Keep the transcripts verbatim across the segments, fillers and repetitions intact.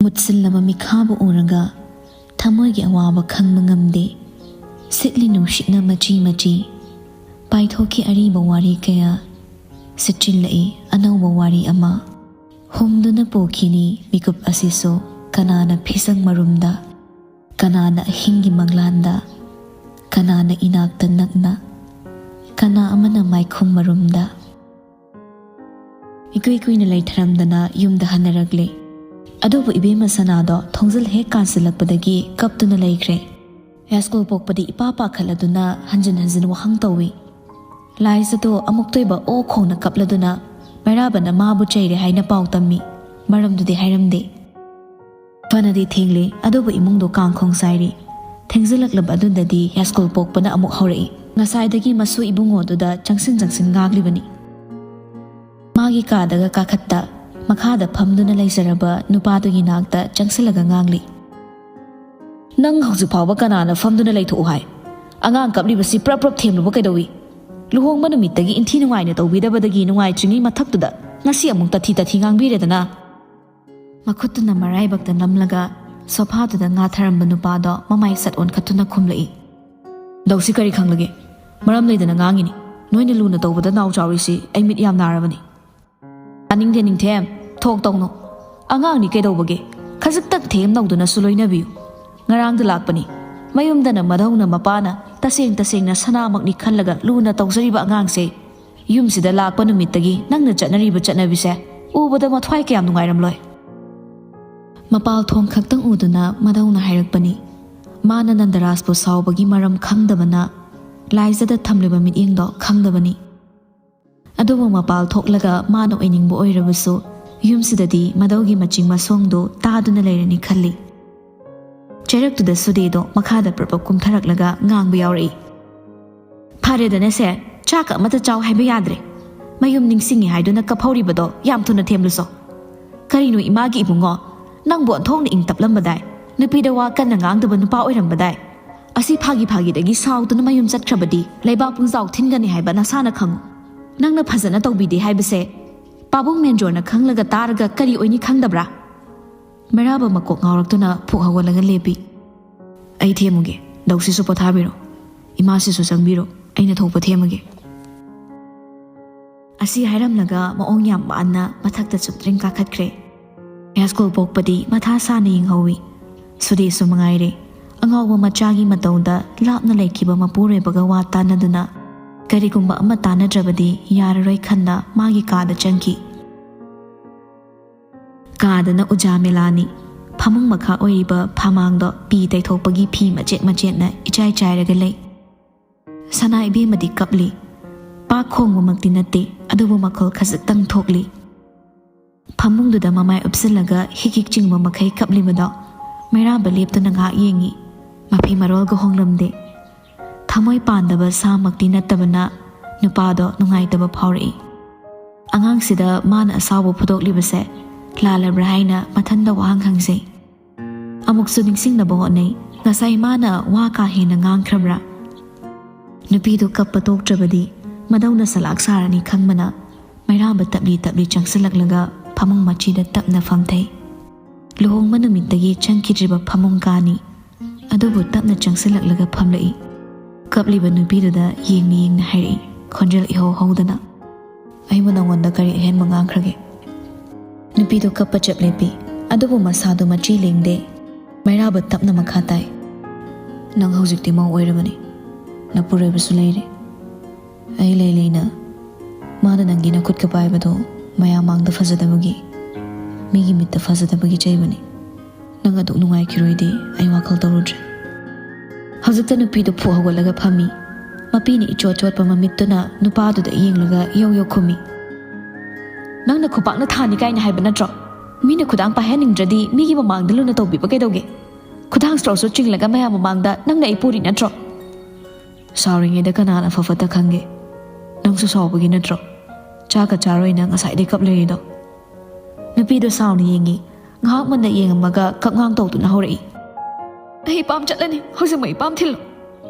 ꯀꯨꯠꯁꯤꯜꯂꯕ ꯃꯤꯈꯥꯕꯨ ꯎꯔꯒ ꯊꯃꯣꯏꯒꯤ ꯑꯋꯥꯕ ꯈꯪꯕ ꯉꯝꯗꯦ꯫ ꯁꯤꯠꯂꯤ ꯅꯨꯡꯁꯤꯠꯅ ꯃꯆꯤ ꯃꯆꯤ ꯄꯥꯏꯊꯣꯛꯈꯤ ꯑꯔꯤꯕ ꯋꯥꯔꯤ ꯀꯌꯥ꯫ ꯁꯤꯠꯆꯤꯜꯂꯛꯏ ꯑꯅꯧꯕ ꯋꯥꯔꯤ ꯑꯃ꯫ ꯍꯨꯝꯗꯨꯅ ꯄꯨꯈꯤꯅꯤ ꯃꯤꯀꯨꯞ ꯑꯁꯤꯁꯨ ꯀꯅꯥꯅ ꯐꯤꯁꯪ ꯃꯔꯨꯝꯗ, ꯀꯅꯥꯅ ꯑꯍꯤꯡꯒꯤ ꯃꯪꯂꯥꯟꯗ, ꯀꯅꯥꯅ ꯏꯅꯥꯛꯇ ꯅꯛꯅ, ꯀꯅꯥ ꯑꯃꯅ ꯃꯥꯏꯈꯨꯝ ꯃꯔꯨꯝꯗ꯫ ꯏꯀꯨꯏ ꯀꯨꯏꯅ ꯂꯩꯊꯔꯝꯗꯅ ꯌꯨꯝꯗ ꯍꯟꯅꯔꯛꯂꯦ꯫ ꯑꯗꯨꯕꯨ ꯏꯕꯦꯝꯃ ꯁꯅꯥꯗꯣ ꯊꯣꯡꯖꯤꯜ ꯍꯦꯛ ꯀꯥꯟꯁꯤꯜꯂꯛꯄꯗꯒꯤ ꯀꯞꯇꯨꯅ ꯂꯩꯈ꯭ꯔꯦ꯫ ꯌꯥꯏꯁ꯭ꯀꯨꯜ ꯄꯣꯛꯄꯗꯤ ꯏꯄꯥ ꯄꯥꯈꯠꯂꯗꯨꯅ ꯍꯟꯖꯤꯟ ꯍꯟꯖꯤꯟ ꯋꯥꯍꯪ ꯇꯧꯏ꯫ ꯂꯥꯏꯖꯗꯣ ꯑꯃꯨꯛꯇꯣꯏꯕ ꯑꯣ ꯈꯣꯡꯅ ꯀꯞꯂꯗꯨꯅ ꯃꯩꯔꯥꯕꯅ ꯃꯥꯕꯨ ꯆꯩꯔꯦ ꯍꯥꯏꯅ ꯄꯥꯎ ꯇꯝꯃꯤ꯫ ꯃꯔꯝꯗꯨꯗꯤ ꯍꯥꯏꯔꯝꯗꯦ꯫ ꯐꯅꯗꯤ ꯊꯦꯡꯂꯦ, ꯑꯗꯨꯕꯨ ꯏꯃꯨꯡꯗꯣ ꯀꯥꯡ ꯈꯣꯡ ꯆꯥꯏꯔꯤ꯫ ꯊꯦꯡꯖꯤꯜꯂꯛꯂꯕ ꯑꯗꯨꯗꯗꯤ ꯌꯥꯏꯁ꯭ꯀꯨꯜ ꯄꯣꯛꯄꯅ ꯑꯃꯨꯛ ꯍꯧꯔꯛꯏ꯫ ꯉꯁꯥꯏꯗꯒꯤ ꯃꯁꯨ ꯏꯕꯨꯡꯉꯣꯗꯨꯗ ꯆꯪꯁꯤꯟ ꯆꯪꯁꯤꯟ ꯉꯥꯡꯂꯤꯕꯅꯤ꯫ ꯃꯥꯒꯤ ꯀꯥꯗꯒ ꯀꯥꯈꯠꯇ ꯃꯈꯥꯗ ꯐꯝꯗꯨꯅ ꯂꯩꯖꯔꯕ ꯅꯨꯄꯥꯗꯨꯒꯤ ꯅꯥꯛꯇ ꯆꯪꯁꯤꯜꯂꯒ ꯉꯥꯡꯂꯤ꯫ "ꯅꯪ ꯍꯧꯖꯤꯛ ꯐꯥꯎꯕ ꯀꯅꯥꯅ ꯐꯝꯗꯨꯅ ꯂꯩꯊꯣꯛꯎ ꯍꯥꯏ? ꯑꯉꯥꯡ ꯀꯞꯂꯤꯕꯁꯤ ꯄ꯭ꯔꯞ ꯄ꯭ꯔꯞ ꯊꯦꯝꯂꯨꯕ ꯀꯩꯗꯧꯏ? ꯂꯨꯍꯣꯡꯕ ꯅꯨꯃꯤꯠꯇꯒꯤ ꯏꯟꯊꯤ ꯅꯨꯡꯉꯥꯏꯅ ꯇꯧꯕꯤꯗꯕꯗꯒꯤ ꯅꯨꯡꯉꯥꯏꯇ꯭ꯔꯤꯉꯩ ꯃꯊꯛꯇꯨꯗ ꯉꯁꯤ ꯑꯃꯨꯛ ꯇꯊꯤ ꯇꯊꯤ ꯉꯥꯡꯕꯤꯔꯦꯗꯅ?" ꯃꯈꯨꯠꯇꯨꯅ ꯃꯔꯥꯏꯕꯛꯇ ꯅꯝꯂꯒ ꯁꯣꯐꯥꯗꯨꯗ ꯉꯥꯊꯔꯝꯕ ꯅꯨꯄꯥꯗꯣ ꯃꯃꯥꯏ ꯁꯠ ꯑꯣꯟꯈꯠꯇꯨꯅ ꯈꯨꯝꯂꯛꯏ꯫ "ꯗꯧꯁꯤ ꯀꯔꯤ ꯈꯪꯂꯒꯦ? ꯃꯔꯝ ꯂꯩꯗꯅ ꯉꯥꯡꯉꯤꯅꯤ꯫ ꯅꯣꯏꯅ ꯂꯨꯅ ꯇꯧꯕꯗ ꯅꯥꯎ ꯆꯥꯎꯔꯤꯁꯤ ꯑꯩ ꯃꯤꯠ ꯌꯥꯝ ꯅꯥꯔꯕꯅꯤ꯫" "ꯇꯥꯅꯤꯡꯗꯦ ꯅꯤꯡꯊꯦꯝ, ꯊꯣꯛ ꯇꯧꯅꯨ꯫ ꯑꯉꯥꯡꯅꯤ ꯀꯩꯗꯧꯕꯒꯦ? ꯈꯖꯤꯛꯇꯪ ꯊꯦꯝ ꯅꯧꯗꯨꯅꯁꯨ ꯂꯣꯏꯅꯕꯤꯌꯨ꯫ ꯉꯔꯥꯡꯗ ꯂꯥꯛꯄꯅꯤ꯫ ꯃꯌꯨꯝꯗꯅ ꯃꯙꯧꯅ ꯃꯄꯥꯅ ꯇꯁꯦꯡ ꯇꯁꯦꯡꯅ ꯁꯅꯥꯃꯛꯅꯤ ꯈꯜꯂꯒ ꯂꯨꯅ ꯇꯧꯖꯔꯤꯕ ꯑꯉꯥꯡꯁꯦ ꯌꯨꯝꯁꯤꯗ ꯂꯥꯛꯄ ꯅꯨꯃꯤꯠꯇꯒꯤ ꯅꯪꯅ ꯆꯠꯅꯔꯤꯕ ꯆꯠꯅꯕꯤꯁꯦ ꯎꯕꯗ ꯃꯊ꯭ꯋꯥꯏ ꯀꯌꯥꯝ ꯅꯨꯡꯉꯥꯏꯔꯝꯂꯣꯏ꯫" ꯃꯄꯥꯜ ꯊꯣꯡ ꯈꯛꯇꯪ ꯎꯗꯨꯅ ꯃꯙꯧꯅ ꯍꯥꯏꯔꯛꯄꯅꯤ꯫ ꯃꯥꯅ ꯅꯟꯗꯔꯥꯖꯄꯨ ꯁꯥꯎꯕꯒꯤ ꯃꯔꯝ ꯈꯪꯗꯕꯅ, ꯂꯥꯏꯖꯗ ꯊꯝꯂꯤꯕ ꯃꯤꯠꯌꯦꯡꯗꯣ ꯈꯪꯗꯕꯅꯤ꯫ ꯑꯗꯨꯕꯨ ꯃꯄꯥꯜ ꯊꯣꯛꯂꯒ ꯃꯥꯅ ꯑꯣꯏꯅꯤꯡꯕ ꯑꯣꯏꯔꯕꯁꯨ, ꯌꯨꯝꯁꯤꯗꯗꯤ ꯃꯙꯧꯒꯤ ꯃꯆꯤꯡ ꯃꯁꯣꯡꯗꯨ ꯇꯥꯗꯨꯅ ꯂꯩꯔꯅꯤ ꯈꯜꯂꯤ꯫ ꯆꯩꯔꯛꯇꯨꯗ ꯁꯨꯗꯦꯗꯣ ꯃꯈꯥꯗ ꯄ꯭ꯔꯞ ꯄ꯭ꯔꯞ ꯀꯨꯝꯊꯔꯛꯂꯒ ꯉꯥꯡꯕ ꯌꯥꯎꯔꯛꯏ꯫ "ꯐꯔꯦꯗꯅꯁꯦ, ꯆꯥꯛꯀ ꯑꯃꯠꯇ ꯆꯥꯎ ꯍꯥꯏꯕ ꯌꯥꯗ꯭ꯔꯦ꯫ ꯃꯌꯨꯝ ꯅꯤꯡꯁꯤꯡꯉꯤ ꯍꯥꯏꯗꯨꯅ ꯀꯞꯍꯧꯔꯤꯕꯗꯣ ꯌꯥꯝ ꯊꯨꯅ ꯊꯦꯝꯂꯨꯁꯣ꯫ ꯀꯔꯤꯅꯣ ꯏꯃꯥꯒꯤ ꯏꯕꯨꯡꯉꯣ, ꯅꯪꯕꯨ ꯑꯣꯟꯊꯣꯛꯅ ꯏꯪ ꯇꯞꯂꯝꯕꯗꯥꯏ, ꯅꯨꯄꯤꯗ ꯋꯥ ꯀꯟꯅ ꯉꯥꯡꯗꯕ ꯅꯨꯄꯥ ꯑꯣꯏꯔꯝꯕꯗꯥꯏ꯫ ꯑꯁꯤ ꯐꯥꯒꯤ ꯐꯥꯒꯤꯗꯒꯤ ꯁꯥꯎꯗꯨꯅ ꯃꯌꯨꯝ ꯆꯠꯈ꯭ꯔꯕꯗꯤ ꯂꯩꯕꯥꯛ ꯄꯨꯡꯖꯥꯎ ꯊꯤꯟꯒꯅꯤ ꯍꯥꯏꯕ ꯅꯁꯥꯅ ꯈꯪꯉꯨ꯫ ꯅꯪꯅ ꯐꯖꯅ ꯇꯧꯕꯤꯗꯦ ꯍꯥꯏꯕꯁꯦ ꯄꯥꯕꯨꯡ ꯃꯦꯟꯖꯣꯔꯅ ꯈꯪꯂꯒ ꯇꯥꯔꯒ ꯀꯔꯤ ꯑꯣꯏꯅꯤ ꯈꯪꯗꯕ꯭ꯔꯥ?" ꯃꯩꯔꯥꯕ ꯃꯀꯣꯛ ꯉꯥꯎꯔꯛꯇꯨꯅ ꯐꯨꯛ ꯍꯧꯒꯠꯂꯒ ꯂꯦꯞꯄꯤ꯫ "ꯑꯩ ꯊꯦꯝꯃꯨꯒꯦ, ꯗꯧꯁꯤꯁꯨ ꯄꯣꯊꯥꯕꯤꯔꯣ, ꯏꯃꯥꯁꯤꯁꯨ ꯆꯪꯕꯤꯔꯣ, ꯑꯩꯅ ꯊꯣꯛꯄ ꯊꯦꯝꯃꯒꯦ"꯫ ꯑꯁꯤ ꯍꯥꯏꯔꯝꯂꯒ ꯃꯑꯣꯡ ꯌꯥꯝ ꯃꯥꯟꯅ ꯃꯊꯛꯇ ꯆꯨꯞꯇ꯭ꯔꯤꯡ ꯀꯥꯈꯠꯈ꯭ꯔꯦ꯫ ꯍꯥꯏ ꯁ꯭ꯀꯨꯜ ꯄꯣꯛꯄꯗꯤ ꯃꯊꯥ ꯁꯥꯅ ꯌꯦꯡꯍꯧꯋꯤ꯫ ꯁꯨꯗꯦꯁꯨ ꯃꯉꯥꯏꯔꯦ꯫ ꯑꯉꯥꯎꯕ ꯃꯆꯥꯒꯤ ꯃꯇꯧꯗ ꯂꯥꯞꯅ ꯂꯩꯈꯤꯕ ꯃꯄꯨꯔꯣꯏꯕꯒ ꯋꯥ ꯇꯥꯅꯗꯨꯅ ꯀꯔꯤꯒꯨꯝꯕ ꯑꯃ ꯇꯥꯅꯗ꯭ꯔꯕꯗꯤ ꯌꯥꯔꯔꯣꯏ ꯈꯟꯅ ꯃꯥꯒꯤ ꯀꯥꯗ ꯆꯪꯈꯤ꯫ ꯀꯥꯗꯅ ꯎꯖꯥ ꯃꯦꯂꯥꯅꯤ꯫ ꯐꯃꯨꯡ ꯃꯈꯥ ꯑꯣꯏꯔꯤꯕ ꯐꯃꯥꯡꯗꯣ ꯄꯤ ꯇꯩꯊꯣꯛꯄꯒꯤ ꯐꯤ ꯃꯆꯦꯠ ꯃꯆꯦꯠꯅ ꯏꯆꯥꯏ ꯆꯥꯏꯔꯒ ꯂꯩ꯫ ꯁꯅꯥ ꯏꯕꯦꯝꯃꯗꯤ ꯀꯞꯂꯤ꯫ ꯄꯥꯛ ꯈꯣꯡꯕꯃꯛꯇꯤ ꯅꯠꯇꯦ, ꯑꯗꯨꯕꯨ ꯃꯈꯣꯜ ꯈꯖꯤꯛꯇꯪ ꯊꯣꯛꯂꯤ꯫ ꯐꯃꯨꯡꯗꯨꯗ ꯃꯃꯥꯏ ꯎꯞꯁꯤꯜꯂꯒ ꯍꯤꯛ ꯍꯤꯛ ꯆꯤꯡꯕ ꯃꯈꯩ ꯀꯞꯂꯤꯕꯗꯣ ꯃꯩꯔꯥꯕ ꯂꯦꯞꯇꯨꯅ ꯉꯥꯏꯍꯥꯛ ꯌꯦꯡꯉꯤ꯫ ꯃꯐꯤ ꯃꯔꯣꯜꯒ ꯍꯣꯡꯂꯝꯗꯦ꯫ ꯊꯃꯣꯏ ꯄꯥꯟꯗꯕ ꯁꯥꯃꯛꯇꯤ ꯅꯠꯇꯕꯅ ꯅꯨꯄꯥꯗꯣ ꯅꯨꯡꯉꯥꯏꯇꯕ ꯐꯥꯎꯔꯛꯏ꯫ ꯑꯉꯥꯡꯁꯤꯗ ꯃꯥꯅ ꯑꯁꯥꯎꯕ ꯐꯨꯗꯣꯛꯂꯤꯕꯁꯦ ꯂꯥꯜꯂꯕ꯭ꯔꯥ ꯍꯥꯏꯅ ꯃꯊꯟꯗ ꯋꯥꯍꯪ ꯍꯪꯖꯩ꯫ ꯑꯃꯨꯛꯁꯨ ꯅꯤꯡꯁꯤꯡꯅꯕ ꯍꯣꯠꯅꯩ꯫ ꯉꯁꯥꯏ ꯃꯥꯅ ꯋꯥ ꯀꯥ ꯍꯦꯟꯅ ꯉꯥꯡꯈ꯭ꯔꯕ꯭ꯔꯥ? ꯅꯨꯄꯤꯗꯨ ꯀꯞꯄ ꯇꯣꯛꯇ꯭ꯔꯕꯗꯤ ꯃꯗꯧꯅ ꯁꯂꯥꯛ ꯁꯥꯔꯅꯤ ꯈꯪꯕꯅ ꯃꯩꯔꯥꯕ ꯇꯞꯂꯤ ꯇꯞꯂꯤ ꯆꯪꯁꯤꯜꯂꯛꯂꯒ ꯐꯃꯨꯡ ꯃꯆꯤꯗ ꯇꯞꯅ ꯐꯝꯊꯩ꯫ ꯂꯨꯍꯣꯡꯕ ꯅꯨꯃꯤꯠꯇꯒꯤ ꯆꯪꯈꯤꯗ꯭ꯔꯤꯕ ꯐꯃꯨꯡ ꯀꯥꯅꯤ꯫ ꯑꯗꯨꯕꯨ ꯇꯞꯅ ꯆꯪꯁꯤꯜꯂꯛꯂꯒ ꯐꯝꯂꯛꯏ꯫ ꯀꯞꯂꯤꯕ ꯅꯨꯄꯤꯗꯨꯗ ꯌꯦꯡꯅ ꯌꯦꯡꯅ ꯍꯥꯏꯔꯛꯏ, ꯈꯣꯟꯖꯦꯜ ꯏꯍꯧ ꯍꯧꯗꯅ, "ꯑꯩꯕꯨ ꯅꯉꯣꯟꯗ ꯀꯔꯤ ꯑꯍꯦꯟꯕ ꯉꯥꯡꯈ꯭ꯔꯒꯦ?" ꯅꯨꯄꯤꯗꯨ ꯀꯞꯄ ꯆꯞ ꯂꯦꯞꯄꯤ꯫ ꯑꯗꯨꯕꯨ ꯃꯁꯥꯗꯨ ꯃꯆꯤ ꯂꯦꯡꯗꯦ꯫ ꯃꯩꯔꯥꯕ ꯇꯞꯅ ꯃꯈꯥ ꯇꯥꯏ, "ꯅꯪ ꯍꯧꯖꯤꯛꯇꯤ ꯃꯧ ꯑꯣꯏꯔꯕꯅꯤ꯫ ꯅꯄꯨꯔꯣꯏꯕꯁꯨ ꯂꯩꯔꯦ꯫ ꯑꯩ ꯂꯩ ꯂꯩꯅ ꯃꯥꯅ ꯅꯪꯒꯤ ꯅꯈꯨꯠꯀ ꯄꯥꯏꯕꯗꯣ ꯃꯌꯥꯝ ꯃꯥꯡꯗ ꯐꯖꯗꯕꯒꯤ, ꯃꯤꯒꯤ ꯃꯤꯠꯇ ꯐꯖꯗꯕꯒꯤ ꯆꯩꯕꯅꯤ꯫ ꯅꯪ ꯑꯗꯨꯛ ꯅꯨꯡꯉꯥꯏꯈꯤꯔꯣꯏꯗꯤ ꯑꯩ ꯋꯥꯈꯜ ꯇꯧꯔꯨꯗ꯭ꯔꯦ"꯫ ꯍꯧꯖꯤꯛꯇ ꯅꯨꯄꯤꯗꯨ ꯐꯨꯛ ꯍꯧꯒꯠꯂꯒ ꯐꯝꯃꯤ꯫ ꯃꯄꯤꯅ ꯏꯆꯣꯠ ꯆꯣꯠꯄ ꯃꯃꯤꯠꯇꯨꯅ ꯅꯨꯄꯥꯗꯨꯗ ꯌꯦꯡꯂꯒ ꯏꯌꯧ ꯌꯧ ꯈꯨꯝꯃꯤ, "ꯅꯪꯅ ꯈꯨꯄꯥꯛꯅ ꯊꯥꯅꯤ ꯀꯥꯏꯅ ꯍꯥꯏꯕ ꯅꯠꯇ꯭ꯔꯣ? ꯃꯤꯅ ꯈꯨꯗꯥꯡ ꯄꯥꯏꯍꯟꯅꯤꯡꯗ꯭ꯔꯗꯤ ꯃꯤꯒꯤ ꯃꯃꯥꯡꯗ ꯂꯨꯅ ꯇꯧꯕꯤꯕ ꯀꯩꯗꯧꯒꯦ? ꯈꯨꯗꯥꯡ ꯁ꯭ꯔꯣ ꯁ꯭ꯔꯣ ꯆꯤꯡꯂꯒ ꯃꯌꯥꯝ ꯃꯃꯥꯡꯗ ꯅꯪꯅ ꯑꯩ ꯄꯨꯔꯤ ꯅꯠꯇ꯭ꯔꯣ?" "ꯁꯥꯎꯔꯤꯉꯩꯗ ꯀꯅꯥꯅ ꯐ ꯐꯠꯇ ꯈꯪꯒꯦ? ꯅꯪꯁꯨ ꯁꯥꯎꯕꯒꯤ ꯅꯠꯇ꯭ꯔꯣ? ꯆꯥꯛꯀ ꯆꯥꯔꯣꯏꯅ ꯉꯁꯥꯏꯗꯩ ꯀꯞ ꯂꯩꯔꯤꯗꯣ?" ꯅꯨꯄꯤꯗꯣ ꯁꯥꯎꯅ ꯌꯦꯡꯉꯤ꯫ ꯉꯥꯏꯍꯥꯛ ꯃꯨꯟꯅ ꯌꯦꯡꯉꯝꯃꯒ ꯀꯞꯉꯥꯡ ꯇꯧꯗꯨꯅ ꯍꯧꯔꯛꯏ, "ꯑꯩ ꯏꯄꯥꯝ ꯆꯠꯂꯅꯤ, ꯍꯧꯖꯤꯛꯃꯛ ꯏꯄꯥꯝ ꯊꯤꯜꯂꯨ"꯫